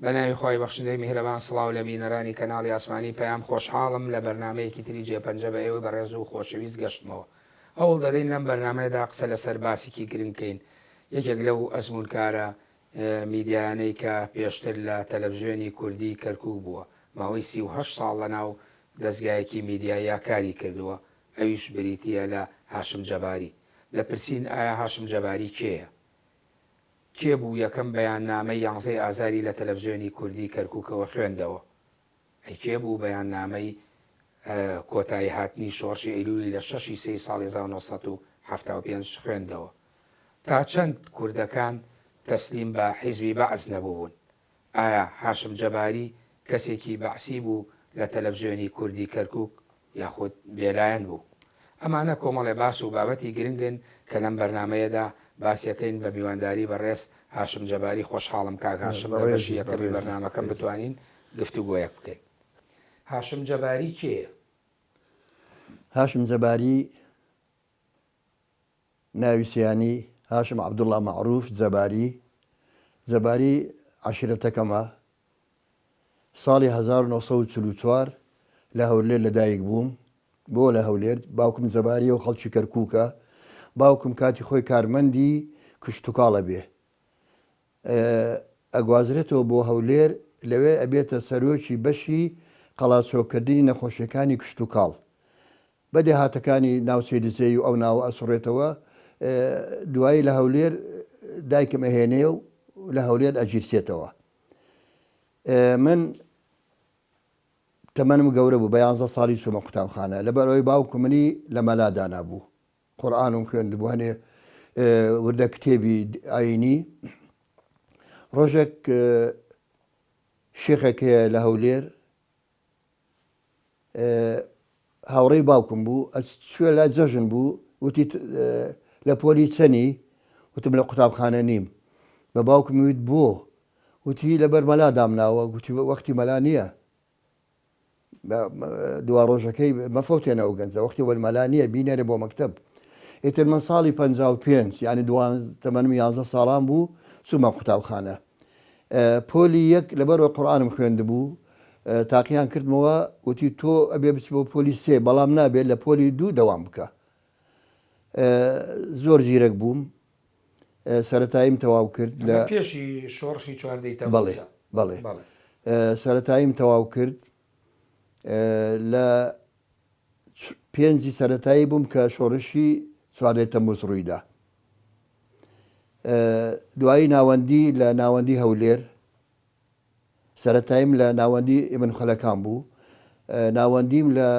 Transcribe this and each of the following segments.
بەناوی خوای بەخشندەی میهرەبان سڵاو لە بینەرانی کەناڵی ئاسمانی پەیام خۆشحاڵم لە بەرنامەیەکی تری جێ پەنجە بە ئێوەی بەڕێز و خۆشەویست گەشتمەوە هەوڵ دەدەین لەم بەرنامەیەدا قسە لەسەر باسێکی گرنگ کەین یەکێک لەو ئەزموونکارە میدیایانەی کە پێشتر لە تەلەفزیۆنی کوردی کەرکوک بووە ماوەی 38 ساڵ لەناو دەزگایەکی میدیاییا کاری کردووە ئەویش بریتییە لە هاشم جەباری دەپرسین ئایا هاشم جەباری کێیە؟ کێ بوو یەکەم بەیاننامەی یانزەی ئازاری لە تەلەفزیۆنی کوردی کەرکوکەوە خوێندەوە؟ ئەی کێ بوو بەیاننامەی کۆتایی هاتنی شۆڕشی ئەیلولی لە شەش ی سێی ساڵی 1975 خوێندەوە؟ تا چەند کوردەکان تەسلیم بە حیزبی بەعس نەبووبوون؟ ئایا هاشم جەباری کەسێکی بەعسی بوو لە تەلەفزیۆنی کوردی کەرکوک یاخود بێلایەن بوو؟ ئەمانە کۆمەڵێ باس و بابەتی گرنگن کە لەم بەرنامەیەدا باسیەکەین بە میوانداری بەڕێز هاشم جەباری خۆشحاڵم کاک هاشم لە بەشی یەکەمی بەرنامەکەم بتوانین گفتوگۆیەک بکەین. هاشم جەباری کێیە؟ هاشم جەباری ناوی سیانی، هاشم عەبدوڵا مەعروف جەباری، جەباری عەشیرەتەکەمە، ساڵی 1944 لە هەولێر لەدایک بووم، بۆ لە هەولێر، باوکم جەباریە و خەڵکی کەرکووکە، باوکم کاتی خۆی کارمەندی کشتوکاڵ ئەبێ، ئەگوازرێتەوە بۆ هەولێر، لەوێ ئەبێتە سەرۆکی بەشی قەڵاچۆکردنی نەخۆشیەکانی کشتوکاڵ. بە دێهاتەکانی ناوچەی دزێی و ئەو ناوە ئەسوڕێتەوە، دوایی لە هەولێر دایکم ئەهێنێ و لە هەولێر ئەگیرسێتەوە. من تەمەنم گەورە بوو، بە یانزە ساڵی چوومە قوتابخانە، لەبەر ئەوەی باوکم منی لە مەلا دانابوو، قورئانم خوێندبوو، هەنێ وردە کتێبی ئایینی. ڕۆژێک شێخێک هەیە لە هەولێر، هاوڕێی باوکم بوو چوە لای جەژن بوو وتی لە پۆلی چەنی وتم لە قوتابخانە نیم بە باوکم وت بۆ وتی لەبەر مەلا دامناوە گوتی وەختی مەلا نییە دوا ڕۆژەکەی مەفەوتێنە ئەو گەنجە وەختی وەل مەلا نییە بینەرە بۆ مەکتب ئیتر من ساڵی 55 یعنی دوان تەمەنم 11 ساڵان بوو چوومە قوتابخانە پۆلی یەک لەبەرئەوە قورئانم خوێندبوو تاقیان کردمەوە وتی تۆ ئەبێ بچی بۆ پۆلی سێ بەڵام نابێت لە پۆلی دوو دەوام بکە زۆر زیرەک بووم سەتاییم تەواو کرد لە پێشی شۆڕشی چواردەی بەڵێ بەڵێ سەتاییم تەواو کرد لە پێنجی سەتایی بووم کە شۆڕشی چواردەی تەموز ڕوویدا دوایی ناوەندی لە ناوەندی هەولێر، سەرەتاییم لە ناوەندی ئیبن خەلەکان بوو، ناوەندیم لە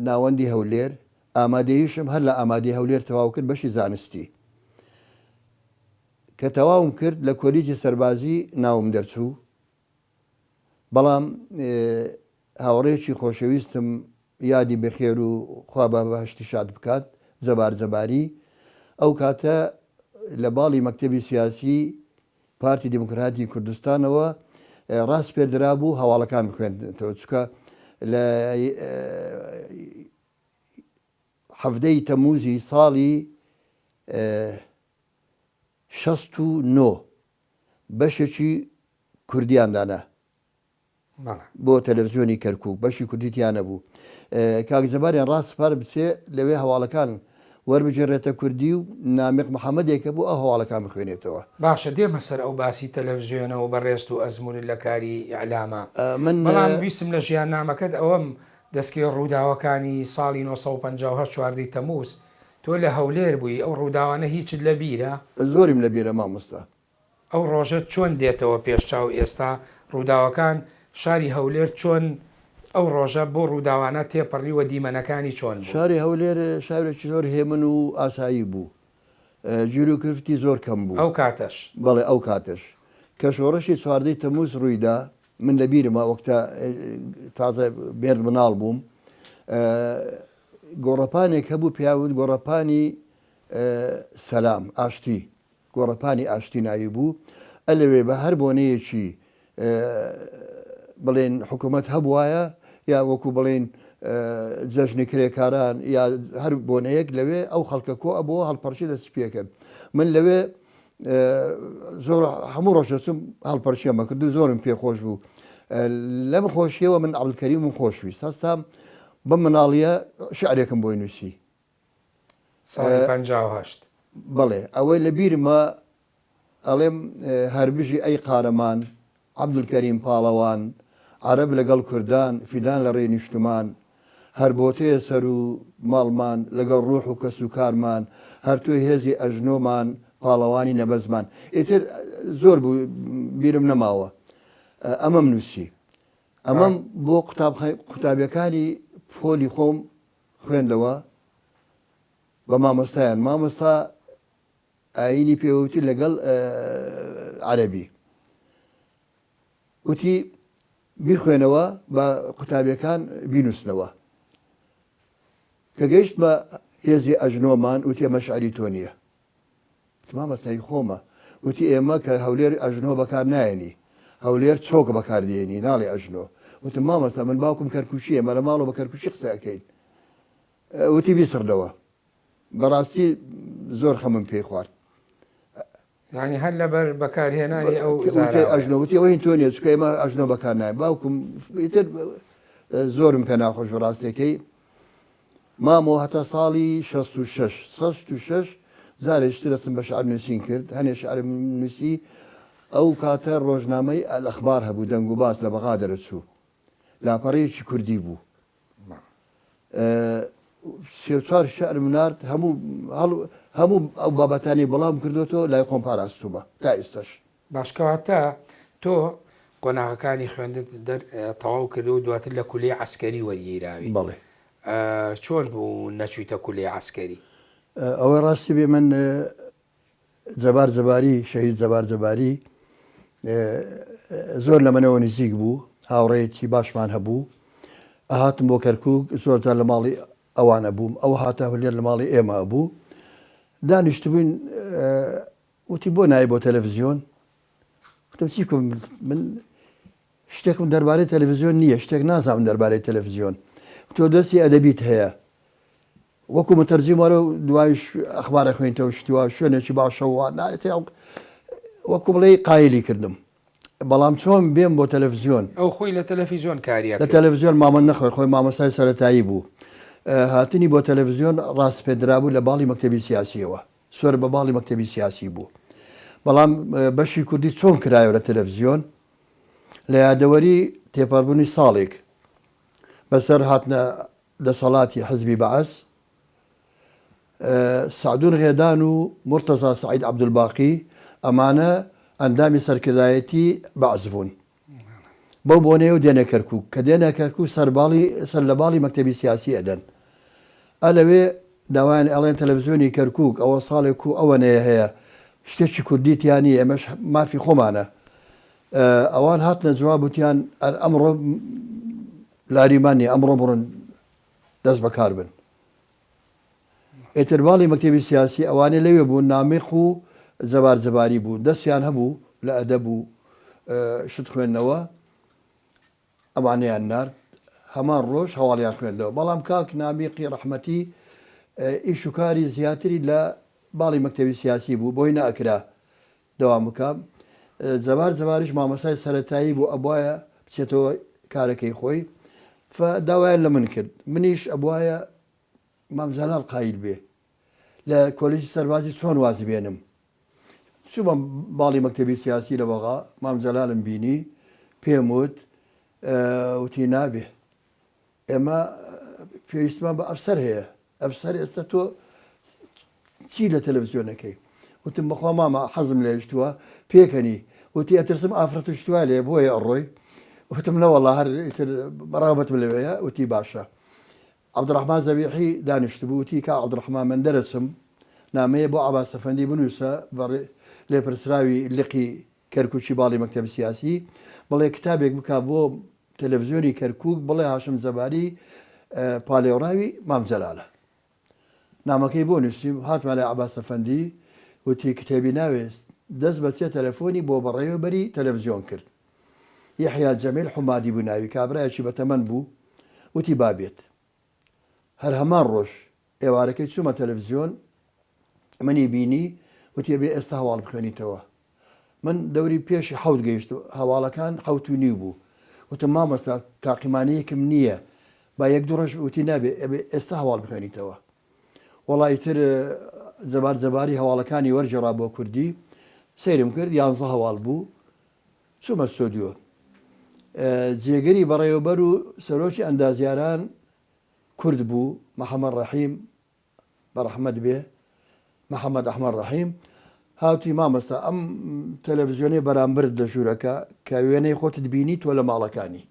ناوەندی هەولێر، ئامادەییشم هەر لە ئامادەی هەولێر تەواو کرد بەشی زانستی. کە تەواوم کرد لە کۆلیجی سەربازی ناوم دەرچوو، بەڵام هاوڕێیەکی خۆشەویستم یادی بەخێر و خوا بە بەهەشتی شاد بکات، جەبار جەباری، ئەو کاتە لە باڵی مەکتەبی سیاسی پارتی دیموکراتی کوردستانەوە ڕاسپێردرابوو هەواڵەکان بخوێندنێتەوە، چونکە لە حەڤدە ی تەمووزی ساڵی 69 بەشێکی کوردیان دانا. بۆ تەلەفزیۆنی کەرکوک بەشی کوردی تیا نەبوو کاک جەباریان ڕاسپارد بچێ لەوێ هەواڵەکان وەربگێڕێتە کوردی و نامیق محەمەدێک هەبوو ئەو هەواڵەکان بخوێنێتەوە. باشە دێمە سەر ئەو باسی تەلەفزیۆنە و بەڕێزت و ئەزموونت لە کاری ئیعلاما من بەڵام ویستم لە ژیاننامەکەت ئەوەم دەستکەوێ ڕووداوەکانی ساڵی 958 چواردەی تەمووز تۆ لە هەولێر بووی ئەو ڕووداوانە هیچت لە بیرە؟ زۆریم لە بیرە مامۆستا. ئەو ڕۆژە چۆن دێتەوە پێش چاو ئێستا ڕووداوەکان شاری هەولێر چۆن ئەو ڕۆژە بۆ ڕووداوانە تێپەڕی و دیمەنەکانی چۆن بوون؟ شاری هەولێر شارێکی زۆر هێمن و ئاسایی بوو گیروگرفتی زۆر کەم بوو. ئەو کاتەش؟ بەڵێ ئەو کاتەش کە شۆڕشی چواردەی تەمووز ڕوویدا من لە بیرمە وەکتە تازە مێرد مناڵ بووم گۆڕەپانێک هەبوو پیاوت گۆڕەپانی سەلام ئاشتی گۆڕەپانی ئاشتی ناوی بوو، ئەلەوێ بە هەر بۆنەیەکی بڵێن حکوومەت هەبوایە یا وەکو بڵێن جەژنی کرێکاران یا هەر بۆنەیەک لەوێ ئەو خەڵکە کۆ ئەبۆوە هەڵپەڕکێ دەستی پێکرد. من لەوێ. زۆر هەموو ڕۆژ دەچووم هەڵپەرچێم ئەکرد و زۆرم پێ خۆش بوو. لەم خۆشیەوە من عەبدولکەریمم خۆشویست. هەستام بەم مناڵیە شعرێکم بۆی نووسی. ساڵی 58. بەڵێ ئەوەی لە بیرمە ئەڵێم هەربژی ئەی قارەمان عەبدولکەریم پاڵەوان عەرەب لەگەڵ کوردان فیدان لە ڕێی نیشتمان هەر بۆتەیە سەر و ماڵمان لەگەڵ ڕوح و کەس و کارمان هەر تۆی هێزی ئەژنۆمان پاڵەوانی نەبەزمان ئیتر زۆر بوو بیرم نەماوە ئەمەم نووسی ئەمەم بۆ قوتابیەکانی پۆلی خۆم خوێندەوە بە مامۆستایان مامۆستا ئایینی پێوتی لەگەڵ عەرەبی وتی بیخوێنەوە بە قوتابیەکان بینوسنەوە کە گەیشت بە هێزی ئەژنۆمان وتی ئەمە شعری تۆ نییە مامەستای خۆمە وتی ئێمە کە هەولێر ئەژنۆ بەکار نایەنی هەولێر چۆک بەکاردێنی ناڵێ ئەژنۆ وتم مامەستا من باوکم کەرکوچیە مە لە ماڵەوە بە کەرکوچی قسە ئەکەین وتی بیسڕنەوە بەڕاستی زۆر خەمم پێی خوارد. یانی هەر لەبەر بەکارهێنانی ئەو زاراوەیە. ئەژنۆ وتی ئەوە هین تۆ نییە چونکە ئێمە ئەژنۆ بەکار نایە باوکم ئیتر زۆرم پێ ناخۆش بوو ڕاستیەکەی مامۆ هەتا ساڵی 66 66 جارێکی تر دەستم بە شعر نووسین کرد هەنێ شعرم نووسی ئەو کاتە ڕۆژنامەی ئەلئەخبار هەبوو دەنگ و باس لە بەغا دەرەچوو لاپەڕەیەکی کوردی بوو سێ چوار شعرم نارد هەموو هەموو ئەو بابەتانی بەڵام کردوێتەوە لای خۆم پاراستومە تا ئێستش. باش کەواتە تۆ قۆناغەکانی خوێندت دەر تەواو کردو و دواتر لە کولیەی عەسکەری وەرگیراوی. بەڵێ. چۆن بوو نەچوویتە کولیەی عەسکەری؟ ئەوەی ڕاستی بێ من جەبار جەباری، شەهید جەبار جەباری زۆر لە منەوە نزیک بوو، هاوڕێیەکی باشمان هەبوو. ئەهاتم بۆ کەرکووک زۆر جار لە ماڵی ئەوان ئەبووم، ئەو هاتە هەولێر لە ماڵی ئێمە ئەبوو. دانیشتبووین وتی بۆ نایەی بۆ تەلەفزیۆن؟ وتم چی بکەم من شتێکم دەربارەی تەلەفزیۆن نییە، شتێک نازانم دەربارەی تەلەفزیۆن. تۆ دەستی ئەدەبیت هەیە، وەکو متەرجیم وەرە و دوایش ئەخبار ئەخوێنیتەوە شتی وا شوێنێکی باشە و وا نا وەکو بڵێی قایلی کردم بەڵام چۆن بێم بۆ تەلەفزیۆن. ئەو خۆی لە تەلەفیزۆن کاری ئەکرد. لە تەلەفزیۆن مامە نەخۆی خۆی مامۆستای سەرەتایی بوو هاتنی بۆ تەلەفزیۆن ڕاسپێردرابوو لە باڵی مەکتەبی سیاسیەوە سۆر بە باڵی مەکتەبی سیاسی بوو بەڵام بەشی کوردی چۆن کرایەوە لە تەلەفزیۆن لە یادەوەری تێپەڕبوونی ساڵێک بەسەر هاتنە دەسەڵاتی حزبی بەعس، سەعدون غێدان و مورتەزا سەعید عەبدولباقی، ئەمانە ئەندامی سەرکردایەتی بەعس بوون. بەو بۆنەیەوە دێنە کەرکووک. کە دێنە کەرکووک سەرباڵی سەر لە باڵی مەکتەبی سیاسی ئەدەن. ئە لەوێ داوایان ئەڵێن تەلەفزیۆنی کەرکووک ئەوە ساڵێک و ئەوەنەیە هەیە شتێکی کوردی تیا نییە ئێمەش مافی خۆمانە. ئەوان هاتنە جواب وتیان ئەر ئەمڕۆ لاریمان نیە ئەمڕۆ بڕۆن دەست بەکار بن. ئیتر باڵی مەکتەبی سیاسی ئەوانەی لەوێ بوون نامیق و جەبار جەباری بوون دەستیان هەبوو لە ئەدەب و شت خوێندنەوە ئەوانەیان نارد هەمان ڕۆژ هەواڵیان خوێندەوە بەڵام کاک نامیقی ڕەحمەتی ئیش و کاری زیاتری لە باڵی مەکتەبی سیاسی بوو بۆی نەئەکرا دەوام بکا جەبار جەباریش مامۆستای سەرەتایی بوو ئەبوایە بچێتەوە کارەکەی خۆی فە داوایان لە من کرد منیش ئەبوایە مام جەلال قایل بێ لە کۆلیجی سەربازی چۆن وازی بێنم چوومە باڵی مەکتەبی سیاسی لە بەغا مام جەلالم بینی پێم وت وتی نابێ ئێمە پێویستمان بە ئەفسەر هەیە ئەفسەر ئێستا تۆ چی لە تەلەفزیۆنەکەی وتم بەخوا مامە حەزم لێشتووە پێکەنی وتی ئەترسم ئافرەت و شتوا لێ بۆیە ئەڕۆی وتم نەوەڵا هەر ئیتر ڕەغبەتم لەوەیە وتی باشە عەبدوڕەحمان زەبیحی دانیشتبوو وتی کاک عەبدوڕەحمان من دەرەچم نامەیە بۆ عەباس ئەفەندی بنووسە بە لێپرسراوی لقی کەرکوکی باڵی مەکتەب سیاسی بڵێ کتابێک بکا بۆ تەلەفزیۆنی کەرکوک بڵێ هاشم جەباری پالێوراوی مام جەلالە. نامەکەی بۆ نووسیم، هاتمە لای عەباس ئەفەندی، وتی کتێبی ناوێ، دەست بەچێ تەلەفۆنی بۆ بەڕێوەبەری تەلەفزیۆن کرد. یەحیا جەمیل حومادی بوو ناوی، کابرایەکی بەتەمەن بوو، وتی با بێت. هەر هەمان ڕۆژ ئێوارەکەی چوومە تەلەفزیۆن، منی بینی، وتی ئەبێ ئێستا هەواڵ بخوێنیتەوە. من دەوری پێشی حەوت گەیشتم، هەواڵەکان 7:30 بوو. وتم مامۆستا تاقیمانەیەکم نییە، با یەک دوو ڕۆژ، وتی نابێ ئەبێ ئێستا هەواڵ بخوێنیتەوە. وەڵا ئیتر جەبار جەباری هەواڵەکانی وەرگێڕا بۆ کوردی، سەیرم کرد یانزە هەواڵ بوو. چوومە ستۆدیۆ. جێگری بەڕێوەبەر و سەرۆکی ئەندازیاران کورد بوو، محەمەد ڕەحیم، بەڕەحمەت بێ، محەمەد ئەحمەد ڕەحیم، هاوتی مامۆستا ئەم تەلەڤزیۆنەی بەرامبرت لە ژوورەکە کە وێنەی خۆتت بینی تۆ لە ماڵەکانی.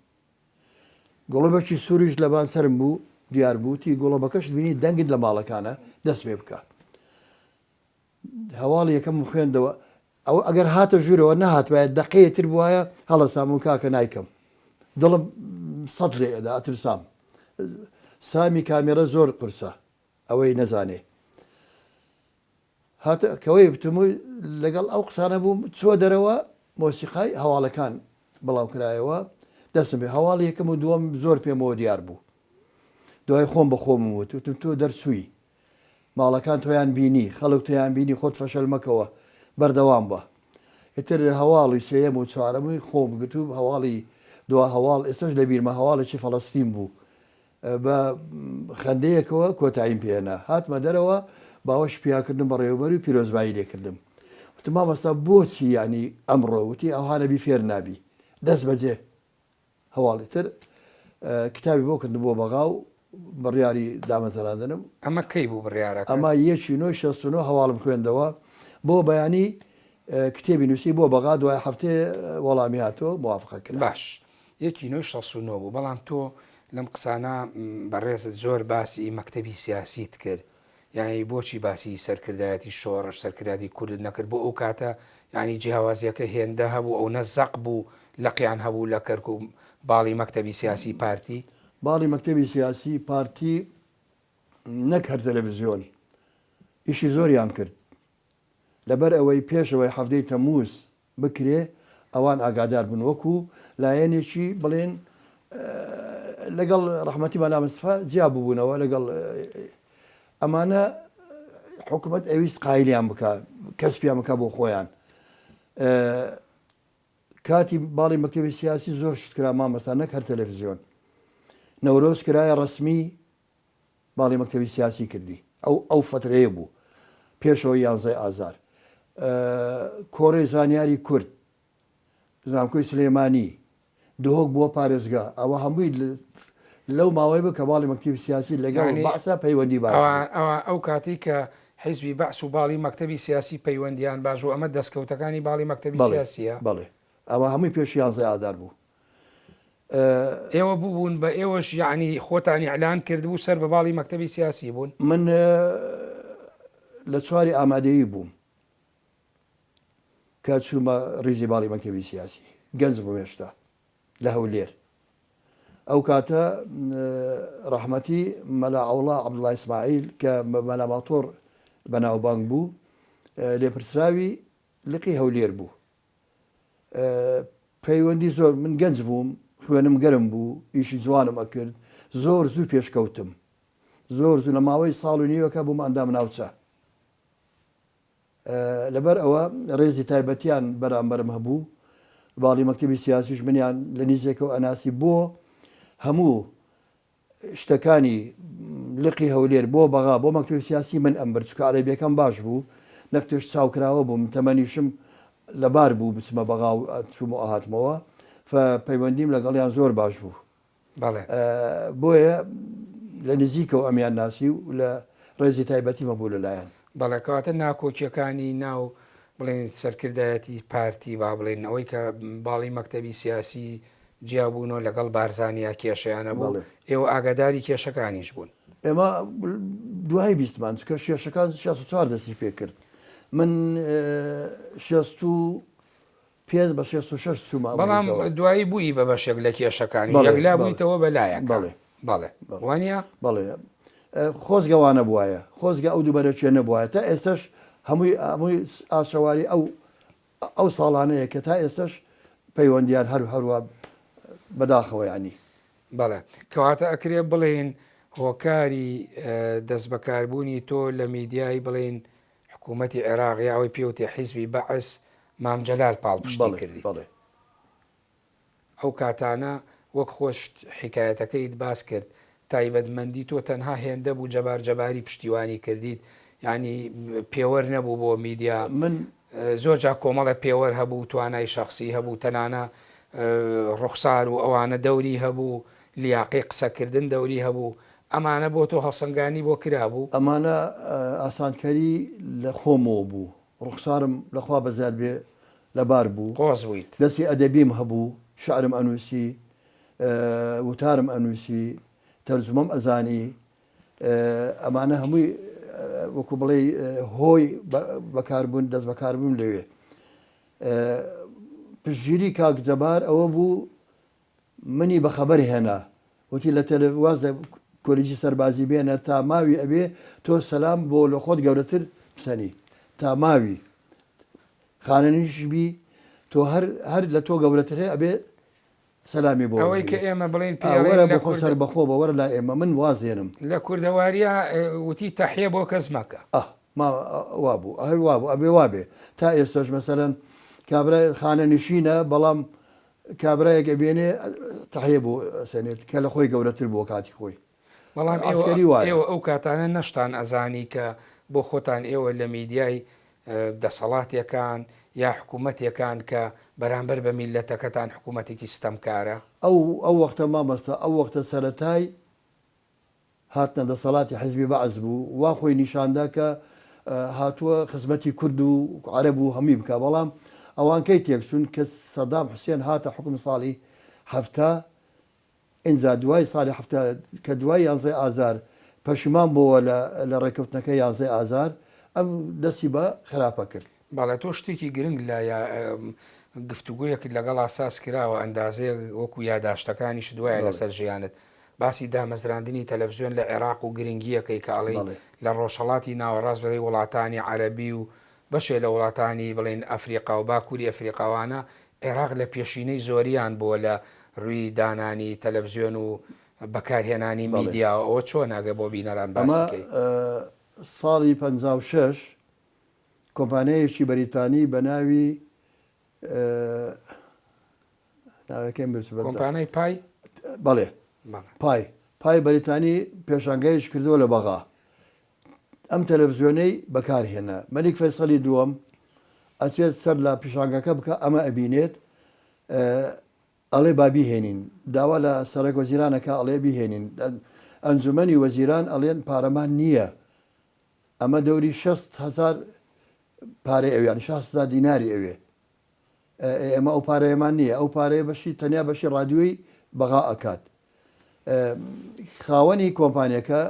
گوڵۆبەکی سووریش لەبان سەرم بوو دیار بوو، وتی گوڵۆبەکەشت بینی دەنگت لە ماڵەکانە دەست پێ بکە. هەواڵی یەکەمم خوێندەوە، ئەوە ئەگەر هاتە ژوورەوە نەهاتبایە دەقەیە تر بوایە هەڵەسام و کاکە نایکەم دڵم سەد لێ ئەدا ئەترسام سامی کامێرە زۆر قورسە ئەوەی نەزانێ هاتە کەوەی بتم و لەگەڵ ئەو قسانە بووم چوە دەرەوە مۆسیقای هەواڵەکان بڵاو کرایەوە دەستم پێ هەواڵی یەکەم و دووەم زۆر پێمەوە دیار بوو دوای خۆم بە خۆمم وت وتم تۆ دەرچووی ماڵەکان تۆیان بینی، خەڵک تۆیان بینی خۆت فەشەل مەکەوە بەردەوام بە. ئیتر هەواڵی سێیەم و چوارەمی خۆم گرت و هەواڵی دوا هەواڵ ئێستاش لە بیرمە هەواڵێکی فەڵەستین بوو بە خەندەیەکەوە کۆتاییم پێهێنا. هاتمە دەرەوە باوەشی پیاکردم بەڕێوەبەر و پیرۆزبایی لێکردم. وتم مامۆستا بۆچی یانی ئەمڕۆ؟ وتی ئەوها نەبی فێر نابی. دەست بەجێ هەواڵی تر کتابی بۆ کردم بۆ بەغا و بڕیاری دامەزراندنم. ئەمە کەی بوو بڕیارەکەت؟ ئەمە یەکی نۆی 69 هەواڵم خوێندەوە بۆ بەیانی کتێبی نووسی بۆ بەغا دوای هەفتەیە وەڵامی هاتەوە موافقە کرا. باش یەکی نۆی 69 بوو بەڵام تۆ لەم قسانە بەڕێزت زۆر باسی مەکتەبی سیاسیت کرد یانی بۆچی باسی سەرکردایەتی شۆڕش، سەرکردایەتی کوردت نەکرد؟ بۆ ئەو کاتە یانی جیاوازیەکە هێندە هەبوو ئەونە زەق بوو لقیان هەبوو لە کەرکوک باڵی مەکتەبی سیاسی پارتی؟ باڵی مەکتەبی سیاسی پارتی نەک هەر تەلەفزیۆن ئیشی زۆریان کرد لەبەر ئەوەی پێش ئەوەی حەڤدەی تەموز بکرێ ئەوان ئاگادار بوون وەکو لایەنێکی بڵێن لەگەڵ ڕەحمەتی مەلا مستەفا جیا ببوونەوە لەگەڵ ئەمانە حکومەت ئەویست قایلیان بکە کەسپیان بکە بۆ خۆیان کاتی باڵی مەکتەبی سیاسی زۆر شت کرا مامەستا نەک هەر تەلەفزیۆن نەورۆز کرایە ڕسمی باڵی مەکتەبی سیاسی کردی ئەو ئەو فەترەیە بوو پێشەوە یانزەی ئازار کۆڕی زانیاری کورد زانکۆی سلێمانی دهۆک بووە پارێزگا ئەوە هەمووی لەو ماوەی بوو کە باڵی مەکتەبی سیاسی لەگەڵ بەعسا پەیوەندی باش ئەوە ئەو کاتی کە حیزبی بەعس و باڵی مەکتەبی سیاسی پەیوەندیان باش و ئەمە دەستکەوتەکانی باڵی مەکتەبی سیاسیە بەڵێ ئەوە هەمووی پێش یانزەی ئادار بوو. ئێوە ببوون بە ئێوەش یەعنی خۆتان ئیعلان کردبوو سەر بە باڵی مەکتەبی سیاسی بوون؟ من لە چواری ئامادەیی بووم کە چوومە ڕیزی باڵی مەکتەبی سیاسی، گەنج بووم هێشتا لە هەولێر. ئەو کاتە ڕەحمەتی مەلا عەوڵا عەبدوڵا ئیسماعیل کە بە مەلا ماتۆڕ بەناوبانگ بوو، لێپرسراوی لقی هەولێر بوو. پەیوەندی زۆر من گەنج بووم خوێنم گەرم بوو ئیشی جوانم ئەکرد زۆر زوو پێشکەوتم زۆر زوو لە ماوەی ساڵ و نیوەکە بووم ئەندام ناوچە لەبەر ئەوە ڕێزی تایبەتیان بەرامبەرم هەبوو باڵی مەکتەبی سیاسیش منیان لە نیزێکەوە ئەناسی بۆ هەموو شتەکانی لقی هەولێر بۆ بەغا بۆ مەکتەبی سیاسی من ئەمبرد چونکە عەرەبیەکەم باش بوو نەک توێش چاوکراوە بووم تەمەنیشم لەبار بوو بچمە بەغا و ئەچووم و ئەهاتمەوە فە پەیوەندیم لەگەڵیان زۆر باش بوو بەڵێ بۆیە لە نزیکەوە ئەمیان ناسی و لە ڕێزی تایبەتیم هەبوو لەلایەن. بەڵێ کەواتە ناکۆکیەکانی ناو بڵێن سەرکردایەتی پارتی با بڵێن ئەوەی کە باڵی مەکتەبی سیاسی جیابوونەوە لەگەڵ بارزانیا کێشەیان هەبوو، بەڵێ. ئێوە ئاگاداری کێشەکانیش بوون؟ ئێمە دوای بیستمان چونکە کێشەکان 64 دەستی پێ کرد من 65 بە 66 چوومە ئەم بەڵام ڕیزەوە. دوایی بووی بە بەشێک لە کێشەکانیش بەڵێ، یەکلا بەڵێ. بوویتەوە بە لایەکا. بەڵێ. بەڵێ. بەڵێ. وانییە؟ بەڵێ. خۆزگە وا نەبوایە. خۆزگە ئەو دووبەرەکییە نەبوایە. تا ئێستاش هەمووی هەمووی ئاسەواری ئەو ئەو ساڵانەیە کە تا ئێستەش پەیوەندیان هەر هەروا بەداخەوە یانی. بەڵێ. کەواتە ئەکرێ بڵێین هۆکاری دەستبەکاربوونی تۆ لە میدیای بڵێین. حکوومەتی عێراق یا ئەوەی پێوتێ حیزبی بەعس مام جەلال پاڵپشتی بەڵێ کردیت. بەڵێ. ئەو کاتانە وەک خۆشت حیکایەتەکەیت باس کرد تایبەتمەندی تۆ تەنها هێندە بوو جەبار جەباری پشتیوانی کردیت یانی پێوەر نەبوو بۆ میدیا من زۆر جا کۆمەڵە پێوەر هەبوو توانای شەخسی هەبوو تەنانە ڕوخسار و ئەوانە دەوری هەبوو لیاقەی قسەکردن دەوری هەبوو ئەمانە بۆ تۆ هەڵسەنگانی بۆ کرابوو؟ ئەمانە ئاسانکەری لە خۆمەوە بوو ڕوخسارم لە خوا بەزیاد بێ لەبار بوو. قۆز بوویت. دەستی ئەدەبیم هەبوو، شعرم ئەنووسی، وتارم ئەنووسی، تەرجومەم ئەزانی، ئەمانە هەمووی وەکوو بڵێی هۆی بەکاربوون، دەست بەکاربوون لەوێ. پشتگیری کاک جەبار ئەوە بوو منی بە خەبەر هێنا وتی لە تەلەف واز لە کۆلیجی سەربازی بێنە تا ماوی ئەبێ تۆ سەلام بۆ لە خۆت گەورەتر بسەنی تا ماوی خانەنیش بی تۆ هەر هەر لە تۆ گەورەتر هەیە ئەبێ سەلامی بۆ ئەوەی کە وەرگری ئێمە بڵێین ئا پێی ئەڵێن وەرە لە بۆ خۆ کورد سەربەخۆ بە وەرە لای ئێمە من واز دێنم. لە کوردەواریا وتی تەحیە بۆ کەس مەکە. ئا ما وابوو هەر وابوو ئەبێ وابێ تا ئێستاش مەسەلەن کابرای خانەنشینە بەڵام کابرایەک ئەبێنێ تەحیە بۆ ئەسەنێت کە لە خۆی گەورەتر بووە کاتی خۆی. بەڵام ئێوە عەسکەری وایە. ئێوە ئەو کاتانە نەشتان ئەزانی کە بۆ خۆتان ئێوە لە میدیای دەسەڵاتێکان یا حکوومەتێکان کە بەرامبەر بە میللەتەکەتان حکوومەتێکی ستەمکارە؟ ئەو ئەو وەختە مامۆستا ئەو وەختە سەرەتای هاتنە دەسەڵاتی حیزبی بەعس بوو وا خۆی نیشاندا کە هاتووە خزمەتی کورد و عەرەب و هەمووی بکا بەڵام ئەوان کەی تێکچوون کە سەدام حوسێن هاتە حوکم ساڵی 70 ئینجا دوای ساڵی 70 کە دوای یانزەی ئازار پەشیمان بۆوە لە لە ڕێککەوتنەکە یانزەی ئازار ئەم دەستی بە خراپە کرد. بەڵێ تۆ شتێکی گرنگ لە گفتوگۆیەکت لەگەڵا ساز کراوە ئەندازەیەک وەکو یاداشتەکانیشت وایە لەسەر ژیانت باسی دامەزراندنی تەلەفزیۆن لە عێراق و گرنگییەکەی کە ئەڵێی لە ڕۆژهەڵاتی ناوەڕاست بەڵێ وڵاتانی عەرەبی و بەشێ لە وڵاتانی بڵێین ئەفریقا و باکووری ئەفریقاوانە عێراق لە پێشینەی زۆریان بووە لە ڕووی دانانی تەلەفزیۆن و بەکارهێنانی میدیاوە ئەوە چۆنە ئەگەر بۆ بینەران ئەمە باسی کەی؟ ساڵی 56 کۆمپانیایەکی بەریتانی بە ناوی ناوەکەیم بچ بەر کۆمپانیای پای؟ بەڵێ پای پای بەریتانی پێشانگایش کردووە لە بەغا ئەم تەلەڤزیۆنەی بەکارهێنا مەلیک فەیسەڵی دووەم ئەچێت سەر لە پیشانگەکە بکە ئەمە ئەبینێت ئەڵێ با بیهێنین داوا لە سەرەک وەزیرانەکە ئەڵێ بیهێنین ئەنجومەنی وەزیران ئەڵێن پارەمان نییە ئەمە دەوری 6 هزار پارەی ئەوێ یانی 6 هزار دیناری ئەوێ ئێمە ئەو پارەیەمان نییە ئەو پارەیە بەشی تەنیا بەشی ڕادیۆی بەغا ئەکات خاوەنی کۆمپانیەکە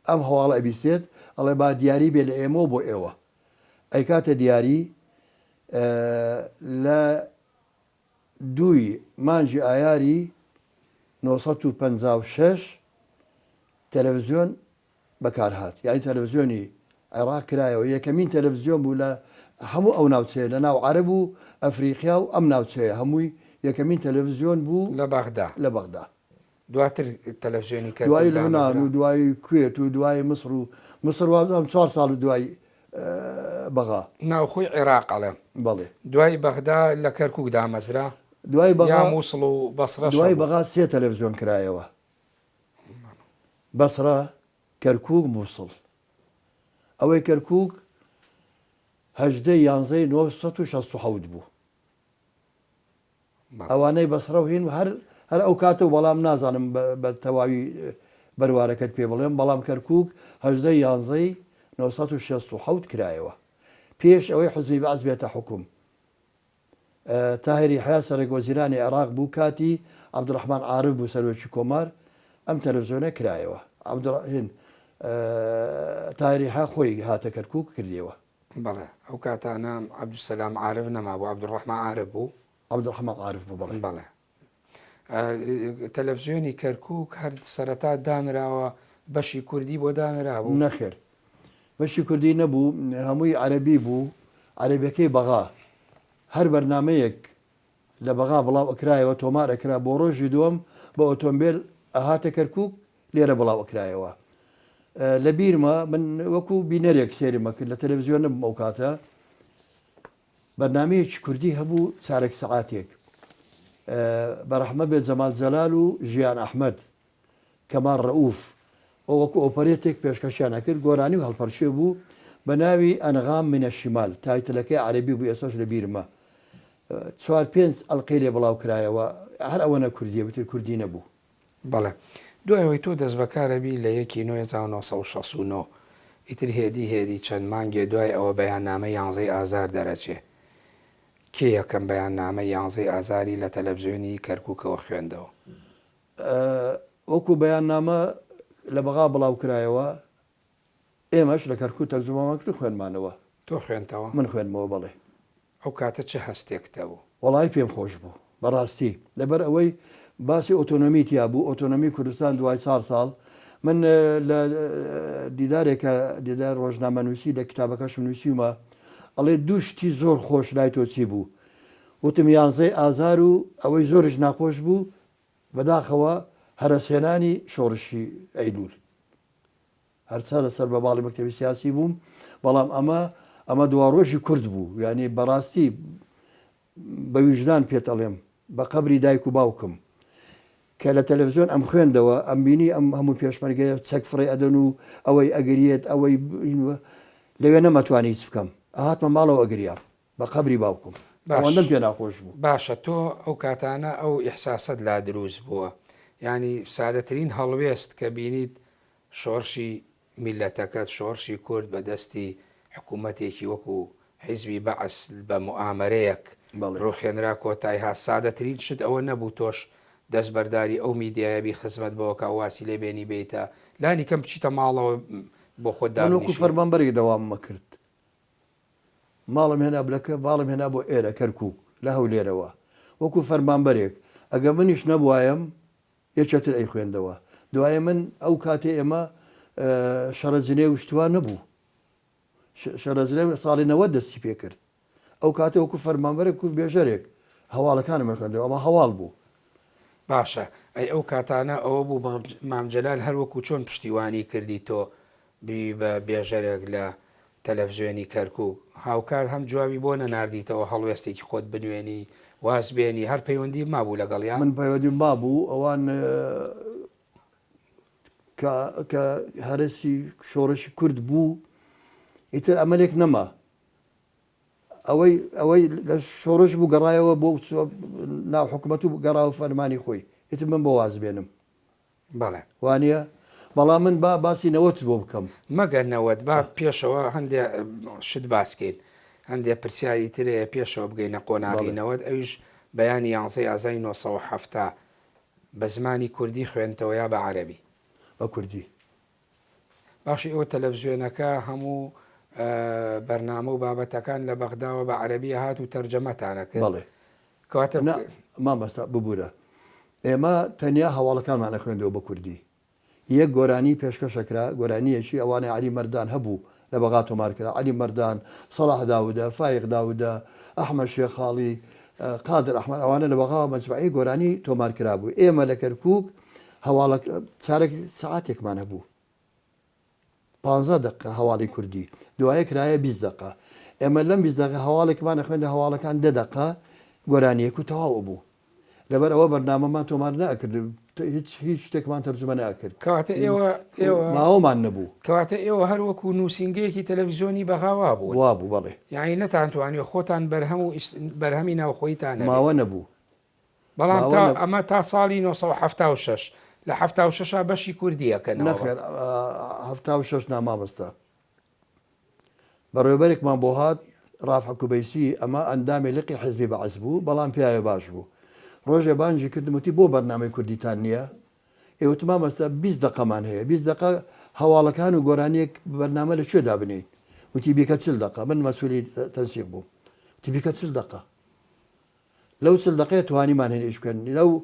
ئەم هەواڵە ئەبیستێت ئەڵێ با دیاری بێ لە ئێمەوە بۆ ئێوە ئەیکاتە دیاری لە دووی مانگی ئایاری 956 تەلەڤزیۆن بەکارهات یانی تەلەفزیۆنی عێراق کرایەوە یەکەمین تەلەفزیۆن بوو لە هەموو ئەو ناوچەیە لە ناو عەرەب و ئەفریقیا و ئەم ناوچەیە هەمووی یەکەمین تەلەفزیۆن بوو لە بەغدا لە بەغدا دواتر تەلەفزیۆنی کەرکوک دوای لوبنان دامەزرا. و دوای کوێت و دوای میسر و میسر وابزانم چوار ساڵ و دوای بەغا. ناوخۆی عێراق ئەڵێم. بەڵێ. دوای بەغدا لە کەرکوک دامەزرا دوای یا بەغا موسڵ و بەسڕەش دوای هەبوو؟ بەغا سێ تەلەفزیۆن کرایەوە. بەسڕە، کەرکووک، مووسڵ. ئەوەی کەرکووک 18 ی یانزەی 967 بوو. ئەوانەی بەسڕە و هین هەر هەر ئەو کاتە و بەڵام نازانم بە تەواوی بەروارەکەت پێ بڵێم بەڵام کەرکووک 18 ی یانزەی 967 کرایەوە پێش ئەوەی حزبی بەعس بێتە حوکم. تاهیر یەحیا سەرەک وەزیرانی عێراق بوو کاتی عەبدولڕەحمان عارف بوو سەرۆکی کۆمار ئەم تەلەفزیۆنە کرایەوە عەبدولڕەحین تاهیر یەحیا خۆی هاتە کەرکوک کردیەوە. بەڵێ ئەو کاتانە عەبدولسەلام عارف نەمابوو عەبدولڕەحمان عارف بوو. عەبدولڕەحمان عارف بوو بەڵێ. بەڵێ تەلەفزیۆنی کەرکوک هەر سەرەتا دانراوە بەشی کوردی بۆ دانرابوو؟ نەخێر بەشی کوردی نەبوو هەمووی عەرەبی بوو عەرەبیەکەی بەغا هەر بەرنامەیەک لە بەغا بڵاو ئەکرایەوە تۆمار ئەکرا بۆ ڕۆژی دووەم بە ئۆتۆمبێل ئەهاتە کەرکوک لێرە بڵاو ئەکرایەوە. لە بیرمە من وەکو بینەرێک سێرم ئەکرد لە تەلەڤزیۆن نەبووم ئەو کاتە بەرنامەیەکی کوردی هەبوو چارەک سەعاتێک بەرەحمە بێت جەمال جەلال و ژیان ئەحمەد کەمال ڕەئوف وەکو ئۆپەرێتێک پێشکەشیان ئەکرد گۆرانی و هەڵپەرکێ بوو بە ناوی ئەنغام من الشمال تایتلەکەی عەرەبی بوو ئێستاش لە بیرمە چوار پێنج ئەڵقەی لێ بڵاو کرایەوە هەر ئەوەنە کوردیە بتر کوردی نەبوو. بەڵێ. دوای ئەوەی تۆ دەستبەکارەبی لە یەکی نۆ 1969 ئیتر هێدی هێدی چەند مانگێ دوای ئەوە بەیاننامەی یانزەی ئازار دەرەچێ. کێ یەکەم بەیاننامەی یانزەی ئازاری لە تەلەفزیۆنی کەرکوکەوە خوێندەوە؟ وەکو بەیاننامە لە بەغا بڵاو کرایەوە ئێمەش لە کەرکوک تەرجومەمان کرد و خوێندمانەوە. تۆ خوێندتەوە؟ من خوێندمەوە بەڵێ. ئەو کاتە چ هەستێکت هەبوو؟ وەڵایی پێم خۆش بوو بەڕاستی لەبەر ئەوەی باسی ئۆتۆنۆمی تیا بوو ئۆتۆنۆمی کوردستان دوای چار ساڵ من لە دیدارێکە دیدار ڕۆژنامەنووسی لە کتابەکەشم نووسیومە ئەڵێ دوو شتی زۆر خۆش لای تۆ چی بوو وتم یانزەی ئازار و ئەوەی زۆرش ناخۆش بوو بەداخەوە هەرەسهێنانی شۆڕشی ئەیلول هەرچەندە سەر بە باڵی مەکتەبی سیاسی بووم، بەڵام ئەمە ئەمە دواڕۆژی کورد بوو، یانی بەڕاستی بە ویژدان پێت ئەڵێم بە قەبری دایک و باوکم کە لە تەلەفزیۆن ئەم خوێندەوە ئەم بینی ئەم هەموو پێشمەرگەیە چەک فڕێ ئەدەن و ئەوەی ئەگریێت ئەوەی لەوێ نەمەتوانی هیچ بکەم ئەهاتمە ماڵەوە ئەگریام بە قەبری باوکم ئەوەندەم پێ ناخۆش بوو. باشە تۆ ئەو کاتانە ئەو ئیحساسەت لا دروست بووە یانی سادەترین هەڵوێست کە بینیت شۆڕشی میللەتەکەت شۆڕشی کورد بە دەستی حکوومەتێکی وەکو حیزبی بەعس بە موئامەرەیەک ڕوخێنرا کۆتای هات سادەترین شت ئەوە نەبوو تۆش دەست بەرداری ئەو میدیایە بی خزمەت بەوە کا واسی لێ بێنی بێیتە لانی کەم بچیتە ماڵەوە بۆ خۆت من وەکو دابنیشی. فەرمانبەرێک دەوامم ئەکرد ماڵم هێنا بلەکە ماڵم هێنا بۆ ئێرە کەرکوک لە هەولێرەوە وەکو فەرمانبەرێک ئەگەر منیش نەبوایەم یەکێ تر ئەیخوێندەوە دوایە من ئەو کاتێ ئێمە شەڕە جنێو شتوا نەبوو شەڕە جنێو ساڵی 90 دەستی پێکرد ئەو کاتێ وەکو فەرمانبەرێک و بێژەرێک هەواڵەکانم ئەخوێندەوە ئەمە هەواڵ بوو. باشە ئەی ئەو کاتانە ئەوە بوو مام جەلال هەر وەکو چۆن پشتیوانی کردی تۆ ببی بە بێژەرێک لە تەلەفزیۆنی کەرکوک هاوکات هەم جوابی بۆ نەناردیتەوە هەڵوێستێکی خۆت بنوێنی واز بێنی هەر پەیوەندی مابوو لەگەڵیا؟ من پەیوەندیم مابوو ئەوان کە کە هەرەسی شۆڕشی کورد بوو ئیتر ئەمەلێک نەما ئەوەی ئەوەی لە شۆڕش بوو گەڕایەوە بۆ ناو حکومەت و گەڕاوە فەرمانی خۆی ئیتر من بۆ واز بێنم بەڵێ. وانیە؟ بەڵام من با باسی نەوەتت بۆ بکەم. مەگە نەوەت با پێشەوە هەندێ شت باس کەین هەندێ پرسیاری تر هەیە پێشەوە بگەینە قۆناغی نەوەت ئەویش بەیانی یانزەی ئازای 970 بە زمانی کوردی خوێندتەوە یا بە عەرەبی؟ بە کوردی. باشە ئێوە تەلەفزیۆنەکە هەموو بەرنامە و بابەتەکان لە بەغداوە بە عەرەبی هات و تەرجەمەتانە کرد؟ بەڵێ. کەواتە نا مامۆستا ببورە ئێمە تەنیا هەواڵەکانمان ئەخوێندەوە بە کوردی یەک گۆرانی پێشکەش ئەکرا گۆرانیەکی ئەوانەی عەلی مەردان هەبوو لە بەغا تۆمار کرا عەلی مەردان سەڵاح داودە فایق داودە ئەحمەد شێخاڵی قادر ئەحمەد ئەوانە لە بەغاوە مەجمەعی گۆرانی تۆمار کرابوو ئێمە لە کەرکوک هەواڵە چارەک سەعاتێکمان هەبوو پانزە دەقە هەواڵی کوردی دوایە کرایە 20 دەقە ئێمە لەم 20 دەقە هەواڵێکمان ئەخوێندە هەواڵەکان دە دەقە گۆرانیەک و تەواو ئەبوو لەبەر ئەوە بەرنامەمان تۆمار نەئەکرد هیچ هیچ شتێکمان تەرجومە نەئەکرد. کەواتە ئێوە ئێوە ماوەمان نەبوو. کەواتە ئێوە هەر وەکوو نووسینگەیەکی تەلەفزیۆنی بەغا وابوون. وابوو بەڵێ. یانی نەتانتوانیوە خۆتان بەرهەم و بەرهەمی ناوخۆییتان هەبێت. ماوە نەبوو. بەڵام تا ئەمە تا ساڵی 976 لە 76 ا بەشی کوردی ئەکەنەوە. نەخێر 76 نا مامۆستا. بەڕێوەبەرێکمان بۆ هات ڕافع کوبەیسی ئەمە ئەندامی لقی حزبی بەعس بوو بەڵام پیاوێ باش بوو ڕۆژێ بانگی کردم وتی بۆ بەرنامەی کوردیتان نییە؟ ئێ وتم مامۆستا 20 دەقەمان هەیە 20 دەقە هەواڵەکان و گۆرانیەک بەرنامە لە کوێ دابنێین؟ وتی بیکە 40 دەقە من مەسولی تەنسیق بووم وتی بیکە 40 دەقە لەو 40 دەقەیە توانیمان هێن ئیش بکەن لەو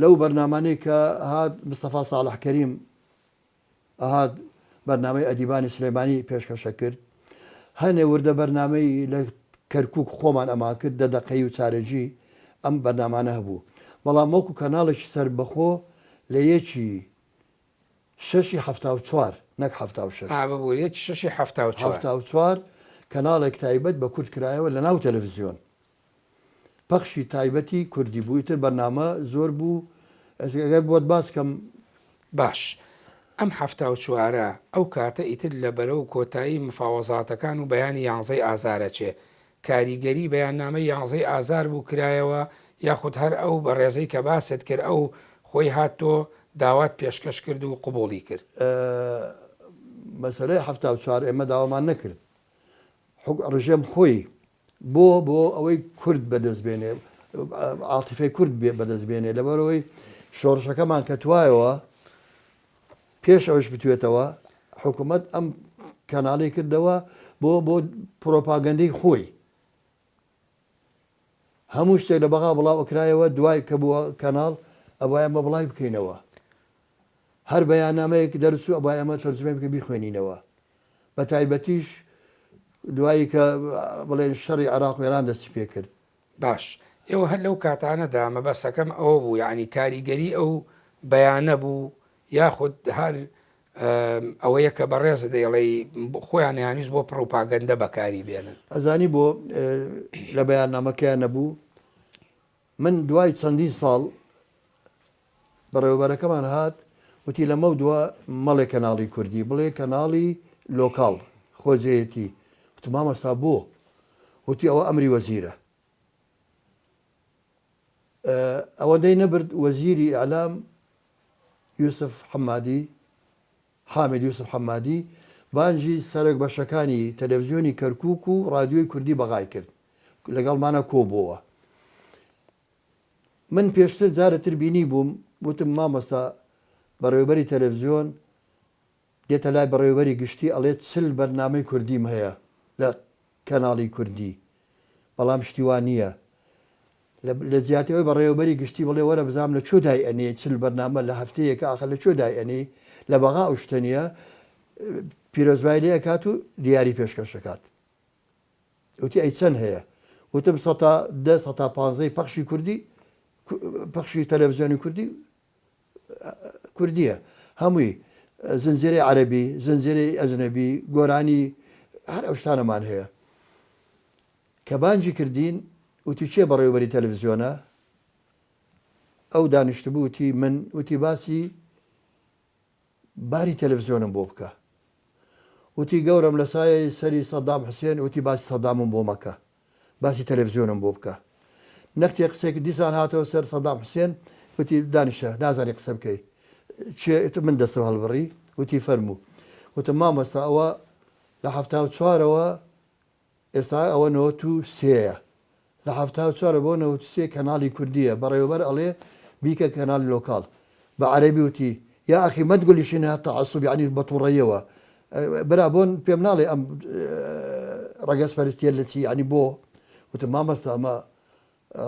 لەو بەرنامانەی کە هات مستەفا ساڵح کەریم ئەهات بەرنامەی ئەدیبانی سلێمانی پێشکەش ئەکرد، هەنێ وردە بەرنامەی لە کەرکوک خۆمان ئەمان کرد دە دەقەیی و چارەگی ئەم بەرنامانە هەبوو، بەڵام وەکو کەناڵێکی سەربەخۆ لە یەکی شەشی 74. نەک 76. ئا ببوورە یەکی شەشی 74. 74 کەناڵێک تایبەت بە کورد کرایەوە لە ناو تەلەفزیۆن. پەخشی تایبەتی کوردی بوو ئیتر بەرنامە زۆر بوو ئەگەر بۆت باس کەم. باش ئەم حەفتا و چوارە ئەو کاتە ئیتر لە بەرەو کۆتایی مفاوەزاتەکان و بەیانی یانزەی ئازار ئەچێ کاریگەری بەیاننامەی یانزەی ئازار بوو کرایەوە یاخود هەر ئەو بەڕێزەی کە باست کرد ئەو خۆی هات تۆ داوات پێشکەش کرد و قبوڵی کرد؟ مەسەلەی 74 ئێمە داوامان نەکرد ڕژێم خۆی بۆ بۆ ئەوەی کورد بەدەست بێنێ عاتیفەی کورد بێ بەدەست بێنێ لەبەرەوەی شۆڕشەکەمان کە توایەوە پێش ئەوش بتوێتەوە حکوومەت ئەم کەناڵی کردەوە بۆ بۆ پرۆپاگەندەی خۆی هەموو شتێک لە بەغا بڵاو ئەکرایەوە دوای کە بووە کەناڵ ئەبوایە ئەمە بڵاوی بکەینەوە هەر بەیاننامەیەک دەرچوو ئەبوایە ئەمە تەرجومەی بکەین بیخوێنینەوە بە تایبەتیش دوایی کە بڵێن شەڕی عێراق و ئێران دەستی پێکرد. باش ئێوە هەر لەو کاتانەدا مەبەستەکەم ئەوە بوو یەعنی کاریگەری ئەو بەیانە بوو یاخود هەر ئەوەیە کە بەڕێزت دەیڵێی خۆیان ئەیانویست بۆ پڕوپاگەندە بەکاری بێنن. ئەزانی بۆ لە بەیاننامەکەیا نەبوو؟ من دوای چەندین ساڵ بەڕێوەبەرەکەمان هات وتی لەمەو دوا مەڵێ کەناڵی کوردی بڵێ کەناڵی لۆکاڵ خۆجێیەتی وتم مامۆستا بۆ؟ وتی ئەوە ئەمری وەزیرە. ئەوەندەی نەبرد وەزیری ئیعلام یوسف حەمادی، حامد یوسف حەمادی، بانگی سەرۆک بەشەکانی تەلەفزیۆنی کەرکوک و ڕادیۆی کوردی بەغای کرد، لەگەڵمانا کۆبۆوە. من پێشتر جارێ تر بینیبووم، وتم مامۆستا بەڕێوەبەری تەلەفزیۆن دێتە لای بەڕێوەبەری گشتی ئەڵێ 40 بەرنامەی کوردیم هەیە لە کەناڵی کوردی بەڵام شتی وا نییە لە جیاتی ئەوەی بەڕێوەبەری گشتی بڵێ وەرە بزانم لە کوێ دای ئەنێی 40 بەرنامە لە هەفتەیەکە ئاخر لە کوێ دای ئەنێی لە بەغا ئەو شتە نییە پیرۆزبای لێ ئەکات و دیاری پێشکەش ئەکات وتی ئەی چەند هەیە وتم سەتا دە سەتا پانزەی پەخشی کوردی پەخشی تەلەڤزیۆنی کوردی کوردیە هەمووی زنجیرەی عەرەبی زنجیرەی ئەجنەبی گۆرانی هەر ئەو شتانەمان هەیە کە بانگی کردین وتی کێ بەڕێوبەری تەلەڤزیۆنە ئەو دانیشتبوو وتی من وتی باسی باری تەلەفزیۆنم بۆ بکە. وتی گەورەم لە سایەی سەری سەدام حوسێن وتی باسی سەدامم بۆ مەکە باسی تەلەفزیۆنم بۆ بکە. نەختێ قسەی کرد دیسان هاتەوە سەر سەدام حوسێن وتی دانیشە نازانی قسە بکەی کێ من دەستم هەڵبڕی وتی فەرموو. وتم مامۆستا ئەوە لە 74ەوە ئێستا ئەوە نەوەت و سێیە. لە 74 بۆ 93 کەناڵی کوردییە، بەڕێوەبەر ئەڵێ بیکە کەناڵی لۆکاڵ. بە عەرەبی وتی، یا ئەخی ما تقول لي شنو هالتعصب یەعنی بە توڕەییەوە برا بۆن پێم ناڵێ ئەم ڕەگەزپەرستییە لە چی یەعنی بۆ؟ وتم مامۆستا ئەمە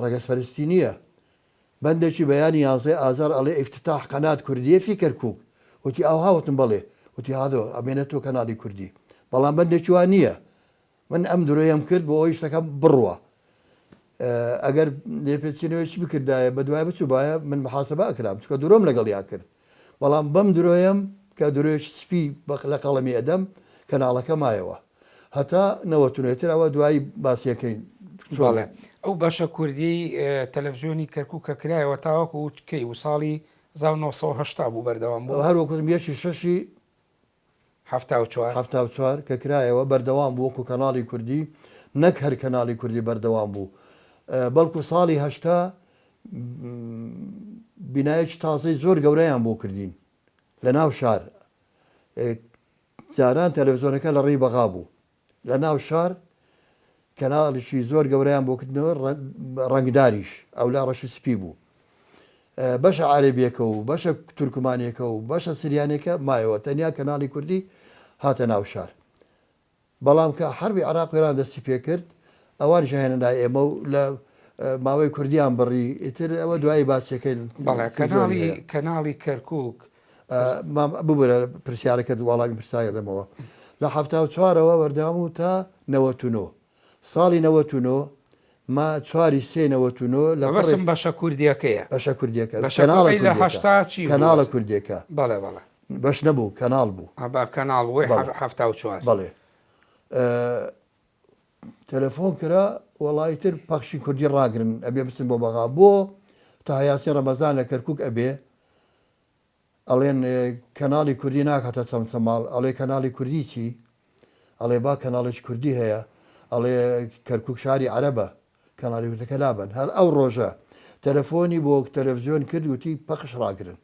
ڕەگەزپەرستی نییە. بەندێکی بەیانی یانزەی ئازار ئەڵێ افتتاح قناة کوردیە فی کەرکوک وتی ئاوها وتم بەڵێ وتی هادۆ ئەمێنێتەوە کەناڵی کوردی بەڵام بەندێکی وا نییە من ئەم درۆیەم کرد بۆ ئەوەی شتەکەم بڕوا ئەگەر لێپێچینەوەیەکی بکردایە بەدوای بچووبایە من محاسبە ئەکرام چونکە درۆم لەگەڵیا کرد بەڵام بەم درۆیەم کە درۆیەکی سپی لە قەڵەمی ئەدەم کەناڵەکە مایەوە هەتا نەوەتونێ تر ئەوە دوایی باسیەکەین چۆن. بەڵێ ئەو بەشە کوردیەی تەلەفزیۆنی کەرکوک کە کرایەوە تاوەکو کەی بوو ساڵی 1980 بوو بەردەوام بوو؟ هەر وەکو وتم یەکی شەشی 74. 74 کە کرایەوە بەردەوام بوو وەکو کەناڵی کوردی نەک هەر کەناڵی کوردی بەردەوام بوو بەڵکو ساڵی 80 بینایەکی تازەی زۆر گەورەیان بۆ کردین لە ناو شار جاران تەلەفزیۆنەکە لە ڕێی بەغا بوو لە ناو شار کەناڵێکی زۆر گەورەیان بۆ کردنەوە ڕەنگداریش ئەولا ڕەش و سپی بوو بەشە عەرەبیەکە و بەشە تورکمانیەکە و بەشە سریانەکە مایەوە تەنیا کەناڵی کوردی هاتە ناو شار بەڵام کە حەربی عێراق و ئێران دەستی پێکرد ئەوانیش هێنە لای ئێمە و لە ماوەی کوردیان بڕی ئیتر ئەوە دوایی باسیەکەین بەڵێ کەناڵی کەناڵی کەرکک مام ببورە پرسیارەکەت وەڵامی پرسیارەکە دەمەوە لە 74ەوە بەردەوام و تا 99 ساڵی 99 ما چواری سێ 99 لە مەبەستم بەشە کوردیەکەیە بەشە کوردیەکە بەشە کەناڵە کوردیەکەی لە کوردیەکە هەشتا چی بوو کەناڵە کوردیەکە بەڵێ بەڵێ. بەش نەبوو کەناڵ بوو. بە کەناڵ بوو 74. بەڵێ تەلەفۆن کرا وەڵا ئیتر پەخشی کوردی ڕاگرن ئەبێ بچن بۆ بەغا بۆ تەها یاسین ڕەمەزان لە کەرکوک ئەبێ ئەڵێن کەناڵی کوردی ناکاتە چەمچەماڵ ئەڵێ کەناڵی کوردی چی ئەڵێ با کەناڵێکی کوردی هەیە ئەڵێ کەرکوک شاری عەرەبە کەناڵی کوردەکە لابەن هەر ئەو ڕۆژە تەلەفۆنی بۆ تەلەفزیۆن کرد وتی پەخش ڕاگرن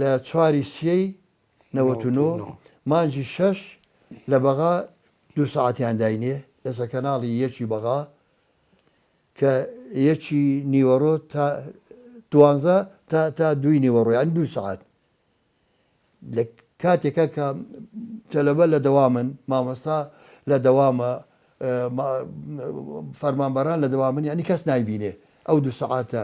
لە چواری سێی 99 مانگی شەش لە بەغا دوو سەعاتیان داینێ لەسەر کەناڵی یەکی بەغا کە یەکی نیوەڕۆ تا دوانزە تا تا دووی نیوەڕۆ یانی دوو سەعات لە کاتێکە کە تەلەبە لە دەوامن مامۆستا لە دەوامە فەرمانبەران لە دەوامن یانی کەس نایبینێ ئەو دوو سەعاتە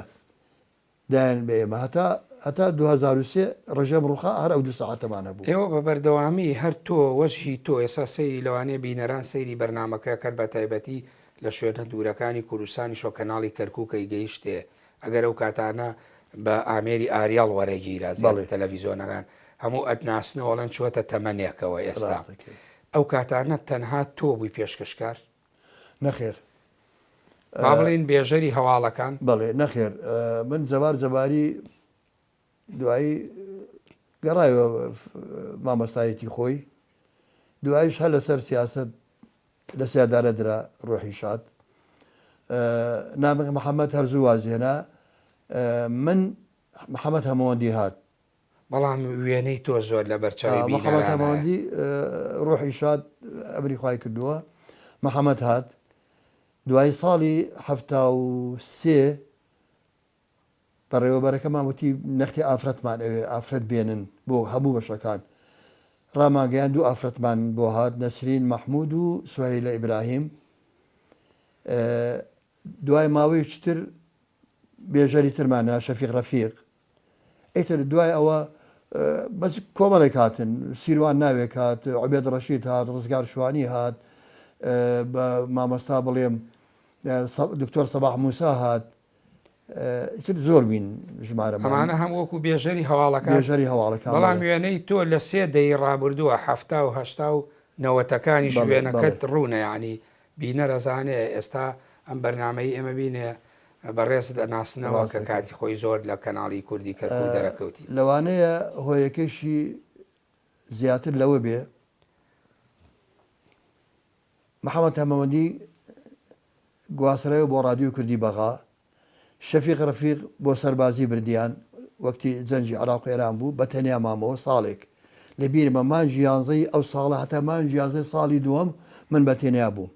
دایان بە ئێمە هەتا هەتا 2003 ڕژێم ڕوخا هەر ئەو دوو سەعاتەمان هەبوو. ئێوە بە بەردەوامی هەر تۆ وەجهی تۆ ئێستا سەیری لەوانەیە بینەران سەیری بەرنامەکە کەن بە تایبەتی لە شوێنە دوورەکانی کوردستانیشەوە کەناڵی کەرکوکەی گەیشتێ ئەگەر ئەو کاتانە بە ئامێری ئاریاڵ وەرەگیرا زیاتر تەلەڤیزۆنەکان هەموو ئەتناسنەوە ئەڵێن چووەتە تەمەنێکەوە ئێستا ئەو کاتانە تەنها تۆ بووی پێشکەشکار؟ نەخێر. با بڵێین بێژەری هەواڵەکان؟ بەڵێ نەخێر من جەبار جەباری دوایی گەڕایەوە مامۆستایەتی خۆی دوایش هەر لەسەر سیاسەت لە سێدارە درا ڕۆحی شاد نامق محەممەد هەر زوو وازهێنا من محەممەد هەمەوەندی هات بەڵام وێنەی تۆ زۆر لە بەرچاوی محەممەد بینەرانایە. هەمەوەندی ڕۆحی شاد ئەمری خوای کردووە محەممەد هات دوای ساڵی 73 بەڕێوەبەرەکەمان وتی نەختێ ئافرەتمان ئەوێ ئافرەت بێنن بۆ هەموو بەشەکان ڕامانگەیان دوو ئافرەتمان بۆ هات نەسرین مەحمود و سوهەیلە ئیبراهیم دوای ماوەیەکی تر بێژەری ترمان نا شەفیق ڕەفیق ئیتر دوای ئەوە بەس کۆمەڵێک هاتن سیروان ناوێک هات عوبێد ڕەشید هات ڕزگار شوانی هات بە مامۆستا بڵێم دکتۆر سەباح موسا هات ئیتر زۆر بین ژمارەمان. ئەمانە هەموو وەکو بێژەری هەواڵەکان. بێژەری هەواڵەکان بەڵام بەڵێ. وێنەی تۆ لە سێ دەیەی ڕابردووە حەفتا و هەشتا و نەوەتەکانیش بەڵێ وێنەکەت بەڵێ. ڕوونە یانی بینەر ئەزانێ ئێستا ئەم بەرنامەی ئێمە بینێ بەڕێزت ئەناسنەوە ڕاست کە دەکەی. کاتی خۆی زۆر لە کەناڵی کوردی کەرکوک دەرەکەوتیت. لەوانەیە هۆیەکەیشی زیاتر لەوە بێ محەمەد هەمەوەندی گواسترایەوە بۆ ڕادیۆی کوردی بەغا، شەفیق ڕەفیق بۆ سەربازی بردیان، وەکتی جەنگی عێراق و ئێران بوو، بە تەنیا مامەوە ساڵێک، لە بیرمە مانگی یانزەی ئەو ساڵە هەتا مانگی یانزەی ساڵی دووەم من بە تەنیا بووم،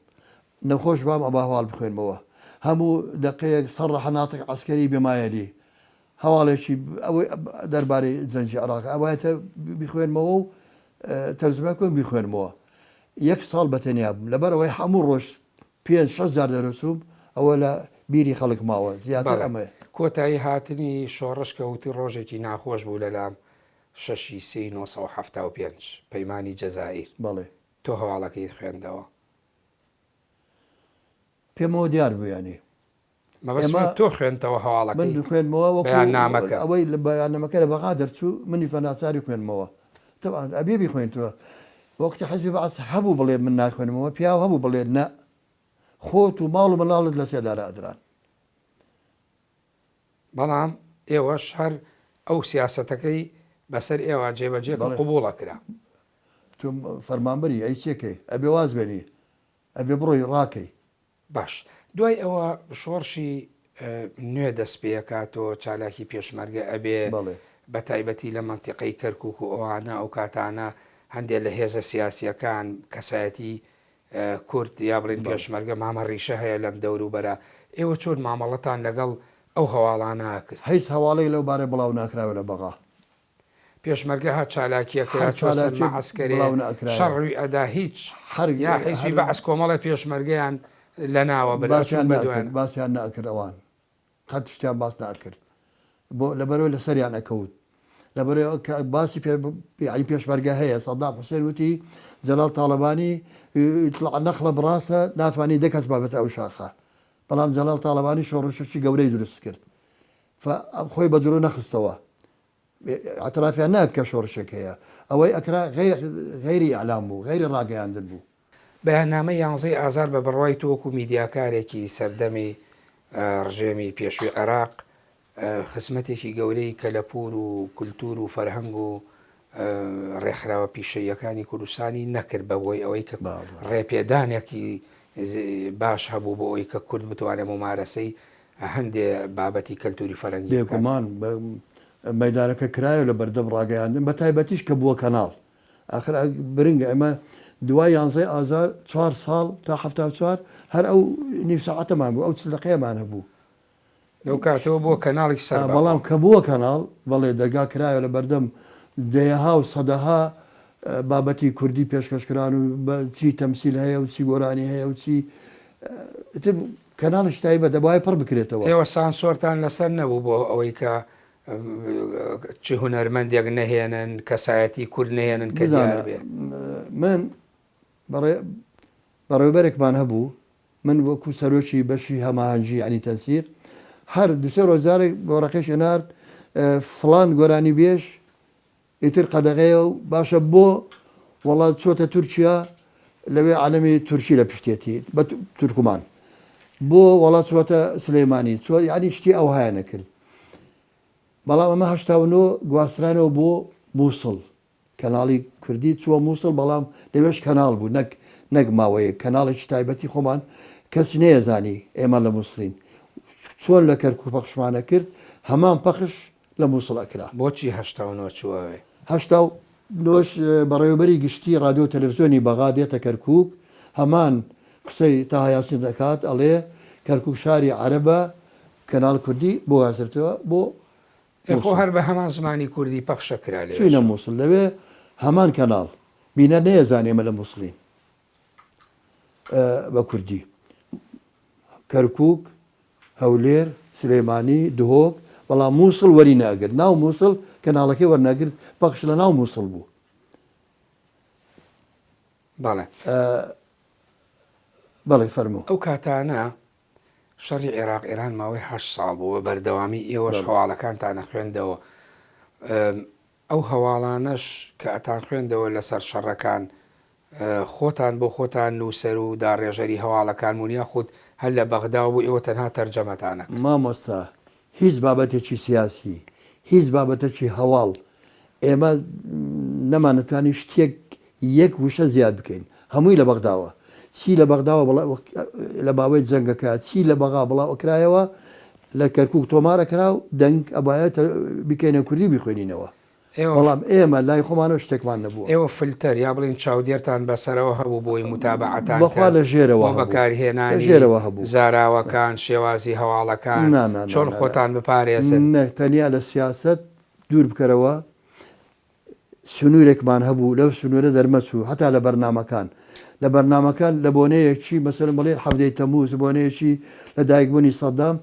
نەخۆش بام ئەبا هەواڵ بخوێنمەوە، هەموو دەقەیەک صرح ناطق عسکری بما یلی، هەواڵێکی ئەوەی دەربارەی جەنگی عێراق ئەوایەتە بیخوێنمەوە و تەرجمە بکەم بیخوێنمەوە یەک ساڵ بە تەنیا بووم لەبەر ئەوەی هەموو ڕۆژ پێنج شەش جار دەرەچووم ئەوە لە بیری خەڵک ماوە زیاتر بەڵێ ئەمەیە. کۆتایی هاتنی شۆڕش کە وتی ڕۆژێکی ناخۆش بوو لەلام شەشی سێی 975 پەیمانی جەزائیر بەڵێ. تۆ هەواڵەکەیت خوێندەوە؟ پێمەوە دیار بوو یانی مەبەستمە ئێمە تۆ خوێندتەوە من هەواڵەکەی خوێندمەوە وەکو بەیاننامەکە. ئەوەی لە بەیاننامەکە لە بەغا دەرچوو منیش بە ناچاری خوێندمەوە تەبعەن ئەبێ بیخوێنیتەوە وەختی حزبی بەعس هەبوو بڵێ من ناخوێنمەوە پیاو هەبوو بڵێ نە خۆت و ماڵ و مناڵت لە سێدارە ئەدران. بەڵام ئێوەش هەر ئەو سیاسەتەکەی بەسەر ئێوە جێبەجێ کرد بەڵێ. قبوڵە کرا. تۆ فەرمانبەری ئەی چێکەی ئەبێ واز بێنی ئەبێ بڕۆی ڕاکەی. باش دوای ئەوە شۆڕشی نوێ دەست پێکاتۆ چالاکی پێشمەرگە ئەبێ بە تایبەتی لە مەنتیقەی کەرکک و ئەوانە ئەو کاتانە هەندێک لە هێزە سیاسیەکان کەسایەتی کورد یا بڵین پێشمەرگە مامە ڕیشە هەیە لەم دەوروبەرە ئێوە چۆن مامەڵەتان لەگەڵ ئەو هەواڵانە کرد؟ هیچ هەواڵێک لەو بارە بڵاو ناکراوە لە بەغا. پێشمەرگە هات چالاکیە کرا هەر چوە سەر چالاکیەک مەعەسکەرێ بڵاو شەڕ نەئەکرایەوە. ڕوی ئەدا هیچ هەر یا حیزبی هەر بەعس کۆمەڵێ پێشمەرگەیان لەناوە برد ئەچوون باسیان بە نەئەکرد دوایان. باسیان نەئەکرد ئەوان قەت شتیان باس نەئەکرد بۆ لەبەرئەوەی لەسەریان ئەکەوت لەبەرئەوەی کە باسی پێ یانی پێشمەرگە هەیە سەدام حوسێن وتی جەلال تاڵەبانی یطلع نخلە براسە ناتوانی دە کەس بابێتە ئەو شاخە بەڵام جەلال تاڵەبانی شۆڕشێکی گەورەی دروست کرد ف خۆی بە درۆ نەخستەوە. ئیعترافیان ناکرد کە شۆڕشێک هەیە. ئەوەی ئەکرا غەیری ئیعلام بوو، غەیری ڕاگەیاندن بوو. بەیاننامەی یانزەی ئازار بە بڕوای تۆ وەکو میدیاکارێکی سەردەمی ڕژێمی پێشووی عێراق خزمەتێکی گەورەی کەلەپوور و کولتوور و فەرهەنگ و ڕێکخراوە پیشەییەکانی کوردستانی نەکرد بە هۆی ئەوەی کە ڕێپێدانێکی باش هەبوو بۆ ئەوەی کە کورد بتوانێت مومارەسەی هەندێ بابەتی کەلتوری فەرەنگی بکات. بێگومان مەیدانەکە کرایەوە لە بەردەم ڕاگەیاندن بە تایبەتیش کە بووە کەناڵ. ئاخر برنگە ئێمە دوای یانزەی ئازار چوار ساڵ تا 74 هەر ئەو نیو سەعاتەمان بوو ئەو چل دەقەیەمان هەبوو. لەو کاتەوە بووە کەناڵی سەربەخۆ. بەڵام کە بووە کەناڵ بەڵێ دەرگا کرایەوە لە بەردەم دەیەها و سەدەها بابەتی کوردی پێشکەش کران و چی تەمسیل هەیە و چی گۆرانی هەیە و چی ئیتر کەناڵیش تایبەت دەبوایە پڕ بکرێتەوە. ئێوە سانسۆرتان لەسەر نەبوو بۆ ئەوەی کە چ هونەرمەندێک نەهێنن، کەسایەتی کورد نەهێنن کە دیار بێ؟ من بەڕێوەبەرێکمان هەبوو، من وەکو سەرۆکی بەشی هەماهەنگی یانی تەنسیق هەر دوو سێ ڕۆژ جارێک وەرەقەیەکی ئەنارد فڵان گۆرانیبێژ ئیتر قەدەغەیە و باشە بۆ وەڵا چۆتە تورکیا لەوێ عەلەمی تورکی لە پشتێتی بە تورکمان بۆ وەڵا چۆتە سلەیمانی چۆ یعنی شتی ئەوهایان نەکرد بەڵام ئەمە 89 گواسترانەوە بۆ مووسڵ کەناڵی کوردی چووە مووسڵ بەڵام لەوێش کەناڵ بوو نەک نەک ماوەیەک کەناڵێکی تایبەتی خۆمان کەس نەیەزانی ئێمە لە مووسڵین چۆن لە کەرکوک پەخشمانە کرد هەمان پەخش لە موسڵ ئەکرا. بۆچی 89 چووە ئەوێ؟ 89 ش بەڕێوەبەری گشتی ڕادیۆ و تەلەفزیۆنی بەغا دێتە کەرکوک هەمان قسەی تاها یاسین دەکات ئەڵێ کەرکوک شاری عەرەبە کەناڵ کوردی بۆ گواسترێتەوە بۆ ئێ خۆ موسڵ. هەر بە هەمان زمانی کوردی پەخشە کرا چوینە لەوێشا. موسڵ لەوێ هەمان کەناڵ بینەر نەیەزانی ئێمە لە موسڵین بە کوردی کەرکوک هەولێر، سلێمانی، دهۆک، بەڵام موسڵ وەری نەئەگرت، ناو موسڵ کەناڵەکەی وەرنەگرت، پەخش لە ناو موسڵ بوو. بەڵێ. بەڵێ فەرموو. ئەو کاتانە شەڕی عێراق ئێران ماوەی هەشت ساڵ بوو، بە بەردەوامی ئێوەش هەواڵەکانتان ئەخوێندەوە، ئەو هەواڵانەش کە ئەتانخوێندەوە لەسەر شەڕەکان خۆتان بۆ خۆتان نووسەر و داڕێژەری هەواڵەکان بوون یاخود هەر لە بەغداوە بوو ئێوە تەنها تەرجەمەتان ئەکرد؟ مامۆستا هیچ بابەتێکی سیاسی هیچ بابەتەکی هەواڵ ئێمە نەمانەتوانی شتێک یەک وشە زیاد بکەین هەمووی لە بەغداوە چی لە بەغداوە لە باوەی جەنگەکە چی لە بەغا بڵاو ئەکرایەوە لە کەرکوک تۆمار ئەکرا و دەنگ ئەبایە بیکەینە کوردی بیخوێنینەوە بەڵام ئێمە لای خۆمانەوە شتێکمان نەبووە. ئێوە فلتەر یا بڵێین چاودێرتان بەسەرەوە هەبوو بۆی موتابەعەتان بەخوا کرد لە ژێرەوە بۆ هەبوو. لە بەکارهێنانی ژێرەوە هەبوو. زاراوەکان، شێوازی هەواڵەکان، نا نا نا چۆن نا نا. خۆتان بپارێزن؟ نە تەنیا لە سیاسەت دوور بکەرەوە سنوورێکمان هەبوو لەو سنوورە دەرمەچوو هەتا لە بەرنامەکان لە بەرنامەکان لە بۆنەیەکی مەسەلەن بڵێن حەڤدەی تەمووز بۆنەیەکی لە دایکبوونی سەدام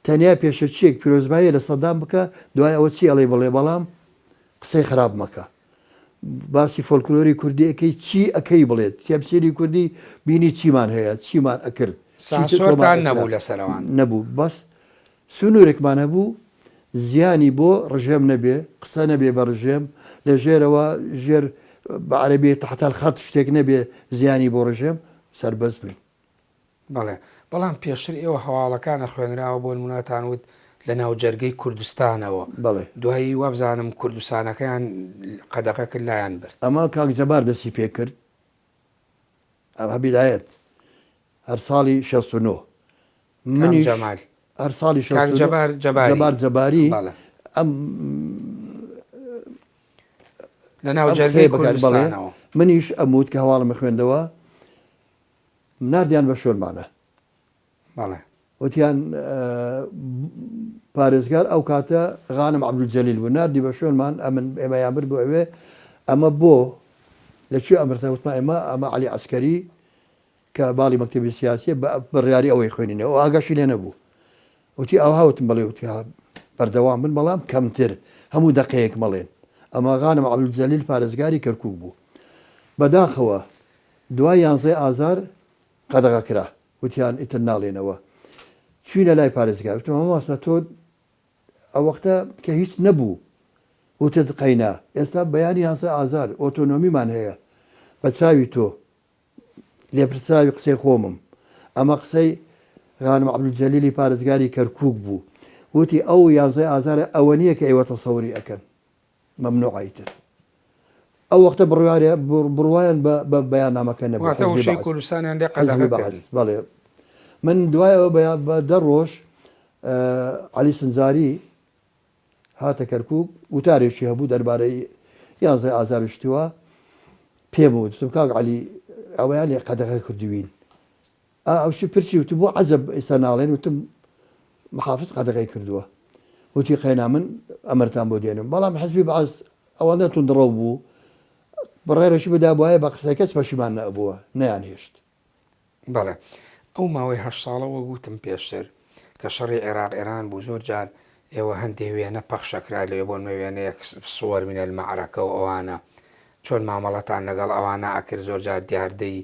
تەنیا پێشەکییەک پیرۆزباییە لە سەدام بکە دوای ئەوە چی ئەڵێی بڵێ بەڵام قسەی خراپ مەکە باسی فۆلکلۆری کوردی ئەکەی چی ئەکەی بڵێ تەمسیلی کوردی بینی چیمان هەیە چیمان ئەکرد چی تۆمار سانسۆرتان ئەکرا نەبوو لەسەرەوان؟ نەبوو بەس سنوورێکمان هەبوو زیانی بۆ ڕژێم نەبێ، قسە نەبێ بە ڕژێم، لە ژێرەوە ژێر بە عەرەبی تحت الخط شتێک نەبێ زیانی بۆ ڕژێم، سەربەست بووین. بەڵێ، بەڵام پێشتر ئێوە هەواڵەکان ئەخوێنراوە بۆ نموونە ئەتان وت لە ناوجەرگەی کوردستانەوە، بەڵێ. دوایی وابزانم کوردستانەکەیان قەدەغە کرد لایان برد. ئەمە کاک جەبار دەستی پێ کرد، ئەمە بیدایەت هەر ساڵی 69 کام منیش جەمال؟ هەر ساڵی کاک 69 جەبار جەباری. جەبار جەباری بەڵێ. ئەم لە ناو ئەم جەرگەی قسەیە بەکار بەڵێ کوردستانەوە. منیش ئەموت کە هەواڵم خوێندەوە ناردیان بە شوێنمانە بەڵێ. وتیان پارێزگار ئەو کاتە غانم عەبدولجەلیل بوو ناردی بە شوێنمان ئەمن ئێمەیان برد بۆ ئەوێ ئەمە بۆ لە کوێ ئەمرتە وتمان ئێمە ئەمە عەلی عەسکەری کە باڵی مەکتەبی سیاسیە بە بڕیاری ئەوەی خوێنینەوە ئاگاشی لێ نەبوو وتی ئاوها وتم بەڵێ وتی ها بەردەوام بن بەڵام کەمتر هەموو دەقەیەک مەڵێن ئەمە غانم عەبدولجەلیل پارێزگاری کەرکوک بوو بەداخەوە دوای یانزەی ئازار قەدەغە کرا وتیان ئیتر ناڵێنەوە چوینە لای پارێزگار وتم مامۆستا تۆ ئەو وەختە کە هیچ نەبوو. وتت قەینا ئێستا بەیانی یانزە ئازار ئۆتۆنۆمیمان هەیە بە چاوی تۆ لێپرسراوی قسەی خۆمم ئەمە قسەی غانم عەبدولجەلیلی پارێزگاری کەرکوک بوو وتی ئەو یانزەی ئازارە ئەوە نییە کە ئێوە تەسەوری ئەکەن مەمنوعە ئیتر ئەو وەختە بڕیاریان بڕوایان بە بە بەیاننامەکە نەبوو واتە حزبی وشەی بەعس کوردستانیان لێ حزبی قەدەغە بەعس کردن. بەڵێ من دوای ئەوە بە بە دە ڕۆژ عەلی سنجاری هاتە کەرکوک وتارێکی هەبوو دەربارەی یانزەی ئازار و شتی وا پێم وت وتم کاک عەلی ئەوەیان لێ قەدەغە کردوین ئا ئەوشی پرسی وتی بۆ عەجەب ئێستا ناڵێن وتم محافز قەدەغەی کردووە وتی قەینا من ئەمرتان بۆ دێنم بەڵام حزبی بەعس ئەوەندە توندڕەو بوو بڕێرەشی بدابوایە بە قسەی کەس پەشیمان نەبووە نەیان هێشت. بەڵێ ئەو ماوەی هەشت ساڵە وەک وتم پێشتر کە شەڕی عێراق ئێران بوو زۆر جار ئێوە هەندێ وێنە پەخشەکرا لەوێ بۆ نمە وێنەیەک صور من المعرکە و ئەوانە چۆن مامەڵەتان لەگەڵ ئەوانە ئەکرد زۆر جار دیاردەی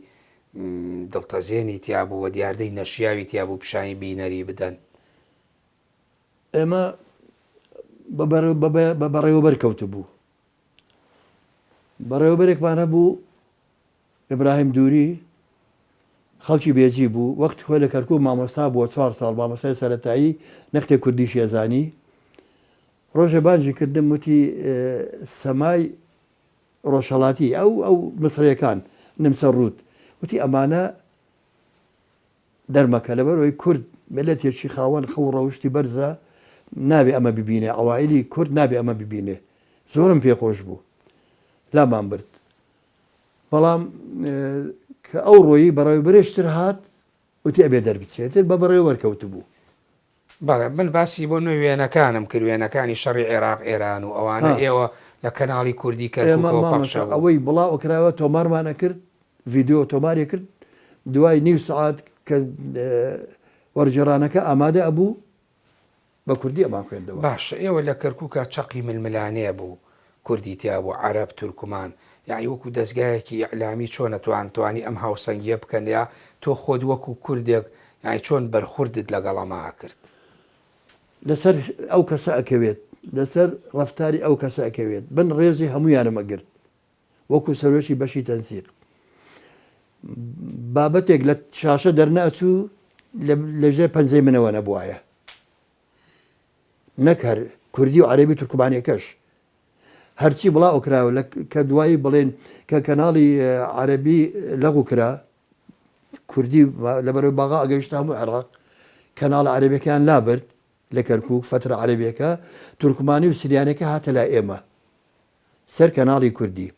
دڵتەزێنی تیا بوو و دیاردەی نەشیاوی تیا بوو پیشانی بینەری بدەن. ئێمە بە بەڕێوەبەر کەوتبوو بەڕێوەبەرێکمان هەبوو ئیبراهیم دووری خەڵکی بێجی بوو، وەختی خۆی لە کەرکووک مامۆستا بووە، چوار ساڵ مامۆستای سەرەتایی نەختێ کوردیشی ئەزانی. ڕۆژێ بانگی کردم وتی سەمای ڕۆژهەڵاتی ئەو ئەو میسرییەکان نمسە ڕووت وتی ئەمانە دەرمەکە لەبەر ئەوەی کورد میللەتێکی خاوەن خەو و ڕەوشتی بەرزە نابێ ئەمە ببینێ عەوائیلی کورد نابێ ئەمە ببینێ زۆرم پێ خۆش بوو لامان برد بەڵام کە ئەو ڕۆیی بەڕێوەبەرێکی تر هات وتی ئەبێ دەربچێت تر بە بەڕێوەبەر کەوتبوو. بەڵێ من باسی بۆ نوێ وێنەکانم کرد وێنەکانی شەڕی عێراق ئێران و ئەوانە ئێوە لە کەناڵی کوردی ئێمە کەرکوکەوە مامۆستا پەخشە بوو. ئەوەی بڵاو ئەکرایەوە تۆمارمان ئەکرد ڤیدیۆ تۆماری کرد دوای نیو سەعات کە وەرگێڕانەکە ئامادە ئەبوو بە کوردی ئەمان خوێندەوە. باشە ئێوە لە کەرکوکا چەقی ململانێ بوو کوردی تیا بوو عەرەب تورکمان یەعنی وەکو دەزگایەکی ئیعلامی چۆن ئەتوان توانی ئەم هاوسەنگیە بکەن یا تۆ خۆت وەکو کوردێک یەعنی چۆن بەرخوردت لەگەڵ ئەمە ئەکرد؟ لەسەر ئەو کەسە ئەکەوێت لەسەر ڕەفتاری ئەو کەسە ئەکەوێت من ڕێزی هەموویانم ئەگرت وەکو سەرۆکی بەشی تەنسیق بابەتێک لە شاشە دەرنەئەچوو لەژێر پەنجەی منەوە نەبوایە نەک هەر کوردی و عەرەبی تورکمانیەکەش هەرچی بڵاو کراوە لە کە دوایی بڵێن کە کەناڵی عەرەبی لەغو کرا کوردی لەبەرەوەی باغا ئەگەیشتە هەموو عێراق کەناڵە عەرەبیەکەیان لابرد لە کەرکوک فەترە عەرەبیەکە تورکمانی و سریانەکە هاتە لای ئێمە سەر کەناڵی کوردی.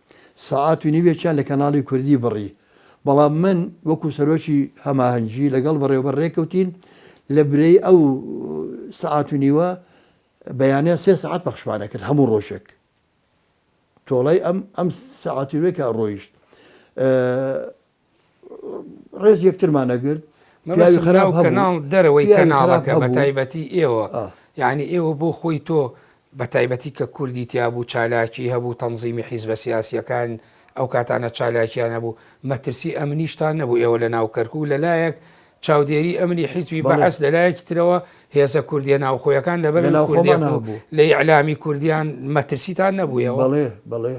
سەعات و نیوێکیان لە کەناڵی کوردی بڕی. بەڵام من وەکو سەرۆکی هەماهەنگی لەگەڵ بەڕێوەبەر رێککەوتین لە برێی ئەو سەعات و نیوە بەیانیان سێ سەعات پەخشمان ئەکرد هەموو رۆژێک. تۆڵەی ئەم ئەم سەعات و نیوەی کە ڕۆیشت. ڕێز یەکترمان ئەگرت پیاوی مەبەستم خراپ ناو هەبوو کەناڵ دەرەوەی پیاوی خراپ کەناڵەکە بە هەبوو تایبەتی ئێوە ئا. یعنی ئێوە بۆ خۆی تۆ بە تایبەتی کە کوردی تیا بوو چالاکی هەبوو تەنزیمی حیزبە سیاسیەکان ئەو کاتانە چالاکیان هەبوو مەترسی ئەمنیشتان نەبوو ئێوە لە ناو کەرکوک لە لایەک چاودێری ئەمنی حیزبی بەڵێ. بەعس لە لایەکی ترەوە هێزە کوردیە ناوخۆیەکان لەبەر لە ئەوەی کوردێک ناوخۆمانا و هەبوو. لە ئیعلامی کوردیان مەترسیتان نەبوو ئێوە؟ بەڵێ بەڵێ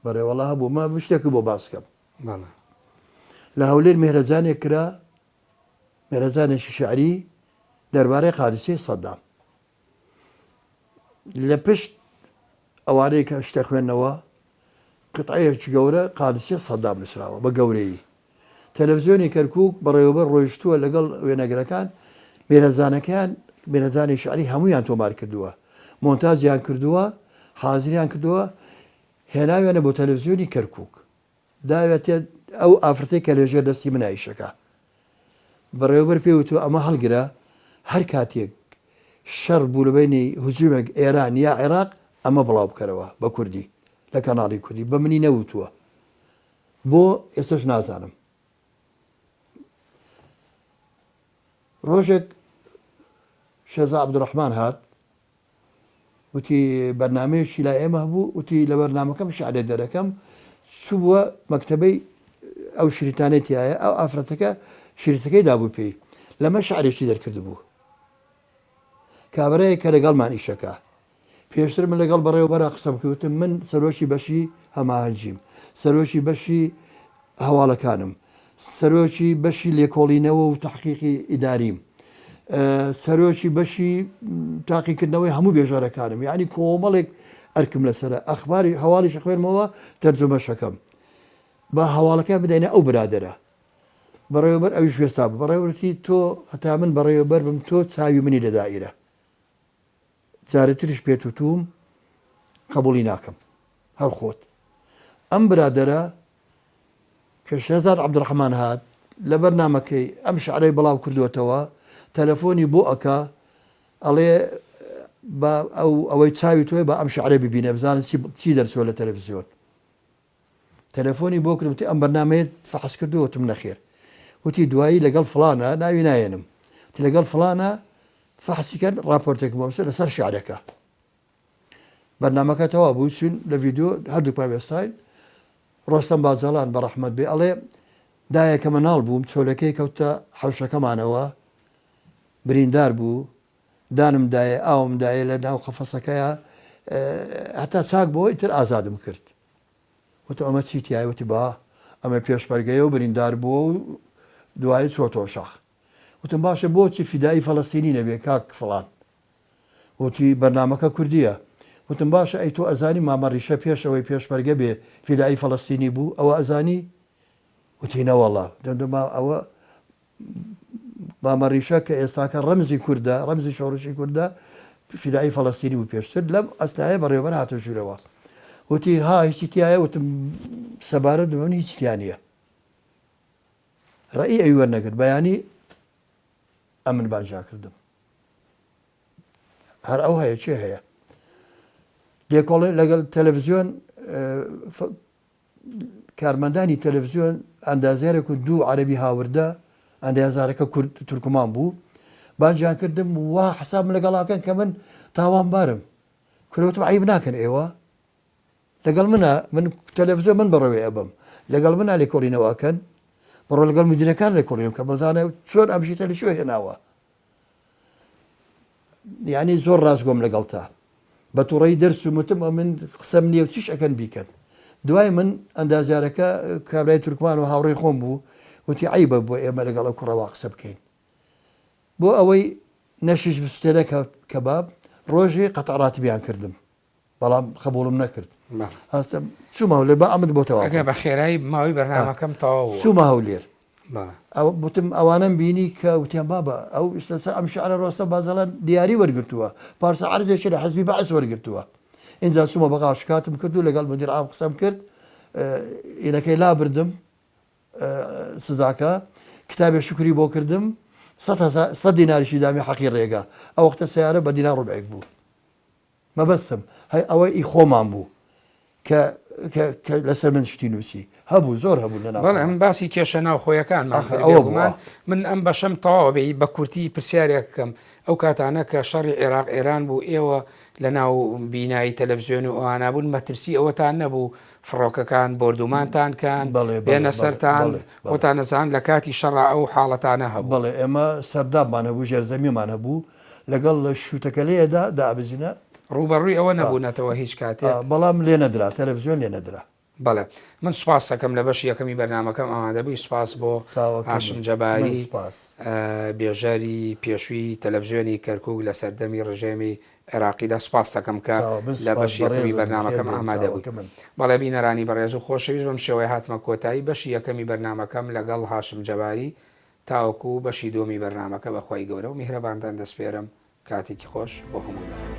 بەڵێ وەڵا هەبوو مە شتێکت بۆ باس کەم. بەڵێ. لە هەولێر مێهرەجانێک کرا، مێهرەجانێکی شیعری دەربارەی قادسیەی سەدام. لە پشت ئەوانەی کە شتە خوێندنەوە قطعەیەکی گەورە قادسیە سەدام نووسراوە بە گەورەیی. تەلەڤزیۆنی کەرکووک بەڕێوەبەر ڕۆیشتووە لەگەڵ وێنەگرەکان مێرەجانەکەیان مێرەجانی شعری هەموویان تۆمار کردووە مۆنتاجیان کردووە حازریان کردووە هێناویانە بۆ تەلەڤزیۆنی کەرکووک داوێتێ ئەو ئافرەتەی کە لەژێر دەستی منە ئیشەکە بەڕێوەبەر پێی وتووە ئەمە هەڵگرە هەر کاتێک شەڕ بوو لە بەینی هجومێک ئێران یا عێراق ئەمە بڵاو بکەرەوە بە کوردی لە کەناڵی کوردی بە منی نەوتووە بۆ ئێستش نازانم ڕۆژێک شێزا عەبدولڕەحمان هات وتی بەرنامەیەکی لای ئێمە هەبوو وتی لە بەرنامەکەم شعرێ دەرەکەم چووە مەکتەبەی ئەو شریتانەی تایە ئەو ئافرەتەکە شریتەکەی دابوو پێی لەمە شعرێکی دەرکردبوو کابرایەک کە لەگەڵمان ئیشەکە. پێشتر من لەگەڵ بەڕێوەبەرا قسەم کرد وتم من سەرۆکی بەشی هەماهەنگیم، سەرۆکی بەشی هەواڵەکانم، سەرۆکی بەشی لێکۆڵینەوە و تەحقیقی ئیداریم، سەرۆکی بەشی تاقیکردنەوەی هەموو بێژەرەکانم، یانی کۆمەڵێک ئەرکم لەسەرە، ئەخباری هەواڵیش ئەخوێنمەوە تەرجومەش ئەکەم. با هەواڵەکان بدەینە ئەو برادەرە. بەڕێوەبەر ئەویش وێستا بوو. بەڕێوەبەر وتی تۆ هەتا من بەڕێوەبەر بم تۆ چاوی منی لە دائیرە. جارێ تریش پێت وتووم قەبوڵی ناکەم هەر خۆت. ئەم برادەرە کە شێرزاد عەبدولڕەحمان هات لە بەرنامەکەی ئەم شعرەی بڵاو کردووەتەوە تەلەفۆنی بۆ ئەکا ئەڵێ با ئەو ئەوەی چاوی تۆیە با ئەم شعرە ببینێ بزانە چی چی دەرچووە لە تەلەفزیۆن. تەلەفۆنی بۆ کردم وتی ئەم بەرنامەیەت فەحس کردووە؟ وتم نەخێر. وتی دوایی لەگەڵ فڵانە، ناوی ناهێنم، وتی لەگەڵ فڵانە فەحسی کەن ڕاپۆرتێکم بۆ بنووسە لەسەر شیعرەکە. بەرنامەکە تەواو بوو چوین لە ڤیدیۆ هەردووکمان وێستاین. ڕۆستەم باجەڵان بە ڕەحمەت بێ ئەڵێ دایە کە مناڵ بووم چۆلەکەی کەوتە حەوشەکەمانەوە بریندار بوو دانم دایێ ئاوم دایێ لە ناو قەفەسەکەیا هەتا چاک بۆ ئیتر ئازادم کرد. وتم ئەمە چی تیایە؟ وتی با ئەمە پێشمەرگەیە و بریندار بووە و دوایی چۆتەوە شاخ. وتم باشە بۆچی فیدایی فەلەستینی نەبێ کاک فڵان؟ وتی بەرنامەکە کوردییە. وتم باشە ئەی تۆ ئەزانی مامە ڕیشە پێش ئەوەی پێشمەرگە بێ فیدایی فەلەستینی بوو ئەوە ئەزانی؟ وتی نەوەڵا. وتم ئەوە مامە ڕیشە کە ئێستاکە ڕەمزی کوردە، ڕەمزی شۆڕشی کوردە، فیدایی فەڵەستینی بوو پێشتر، لەم ئەسنایە بەڕێوەبەر هاتە ژوورەوە. وتی، ها هیچی تیایە؟ وتم، سەبارەت بە من هیچی تیا نییە. ڕەئی ئەوی وەرنەگرت. بەیانی ئەمن بانگیان کردم. هەر ئەو هەیە، کێ هەیە؟ لێکۆڵێ لەگەڵ تەلەڤزیۆن کارمەندانی تەلەفزیۆن ئەندازیارێک و دوو عەرەبی هاوردە، ئەندازارەکە کورد تورکمان بوو، بانگیان کردم وا حسابم لەگەڵا کەن کە من تاوانبارم. کورە وتم عەیب ناکەن ئێوە لەگەڵ منە من تەلەفزیۆن من بەڕێوەی ئەبەم لەگەڵ منە لێکۆڵینەوە ئەکەن بڕۆ لەگەڵ مدیرەکان لێکۆڵینەوە بکە بزانە چۆن ئەم شتە لە کوێ هێناوە. یانی زۆر ڕاستگۆم لەگەڵتا. بە توڕەیی دەرچووم وتم ئەمن قسەم نییە و چیش ئەکەن بیکەن. دوای من ئەندازیارەکە کابرای تورکمان و هاوڕێی خۆم بوو وتی عەیبە بۆ ئێمە لەگەڵ ئەو کوڕە وا قسە بکەین. بۆ ئەوەی نەشیش بسوتێنە کەباب ڕۆژێ قەتع ڕاتبیان کردم. بەڵام قبوڵم نەکرد هەستم چوومە هەولێر با ئەمت بۆ تەواو ئەگەر بە خێرایی ماوەی بەرنامەکەم تەواو بوو. چوومە هەولێر ئەو وتم ئەوانەم بینی کە وتیان بابە ئەو لەسەر ئەم شعرە ڕۆستەم بازەڵان دیاری وەرگرتووە پارسە عەرزێکی لە حزبی بەعس وەرگرتووە ئینجا چوومە بەغا شکاتم کرد و لەگەڵ مدیر عام قسەم کرد ئینەکەی لابردم سزاکە کتابێ شکری بۆ کردم سە دیناریشی دامی حەقی ڕێگا ئەو وەختە سیارە بە دینار ڕوبعێک بوو مەبەستم هەی ئەوە ئی خۆمان بوو کە کە کە لەسەر من شتی نووسی هەبوو زۆر هەبوو لە ناو بەڵێ من باسی کێشە ناوخۆیەکانمان ئاخر کرد ئەوە بوو بێگومان ئا. من ئەم بەشەم تەواو بێ بە کورتی پرسیارێک بکەم ئەو کاتانە کە شەڕی عێراق ئێران بوو ئێوە لە ناو بینایی تەلەفزیۆن و ئەوانە بوون مەترسی ئەوەتان نەبوو فڕۆکەکان بۆردومانتان کەن بەڵێ بەڵێ بێنە بەڵێ سەرتان بەڵێ بەڵێ خۆتان ئەزان لە کاتی شەڕا ئەو حاڵەتانە هەبوو بەڵێ ئێمە سەردابمان هەبوو ژێرزەمیمان هەبوو لەگەڵ شووتەکەلەیەدا دابزینە. ڕووبەڕووی ئەوە نەبوونەتەوە هیچ کاتێک؟ بەڵام لێ نەدرا، تەلەفزیۆن لێ نەدرا. بەڵێ من سوپاست دەکەم لە بەشی یەکەمی بەرنامەکەم ئامادەبووی سوپاس بۆ هاشم جەباری بێژەری پێشووی تەلەفزیۆنی کەرکوک لە سەردەمی ڕژێمی عێراقیدا سوپاست دەکەم کە لە بەشی یەکەمی بەرنامەکەم ئامادەبووی بەڵێ بینەرانی بەڕێز و خۆشەویست بەم شێوەیە هاتمە کۆتایی بەشی یەکەمی بەرنامەکەم لەگەڵ هاشم جەباری تاوەکو بەشی دووەمی بەرنامەکە بە خوای گەورە و میهرەبانتان دەسپێرم کاتێکی خۆش بۆ هەموو لایەک.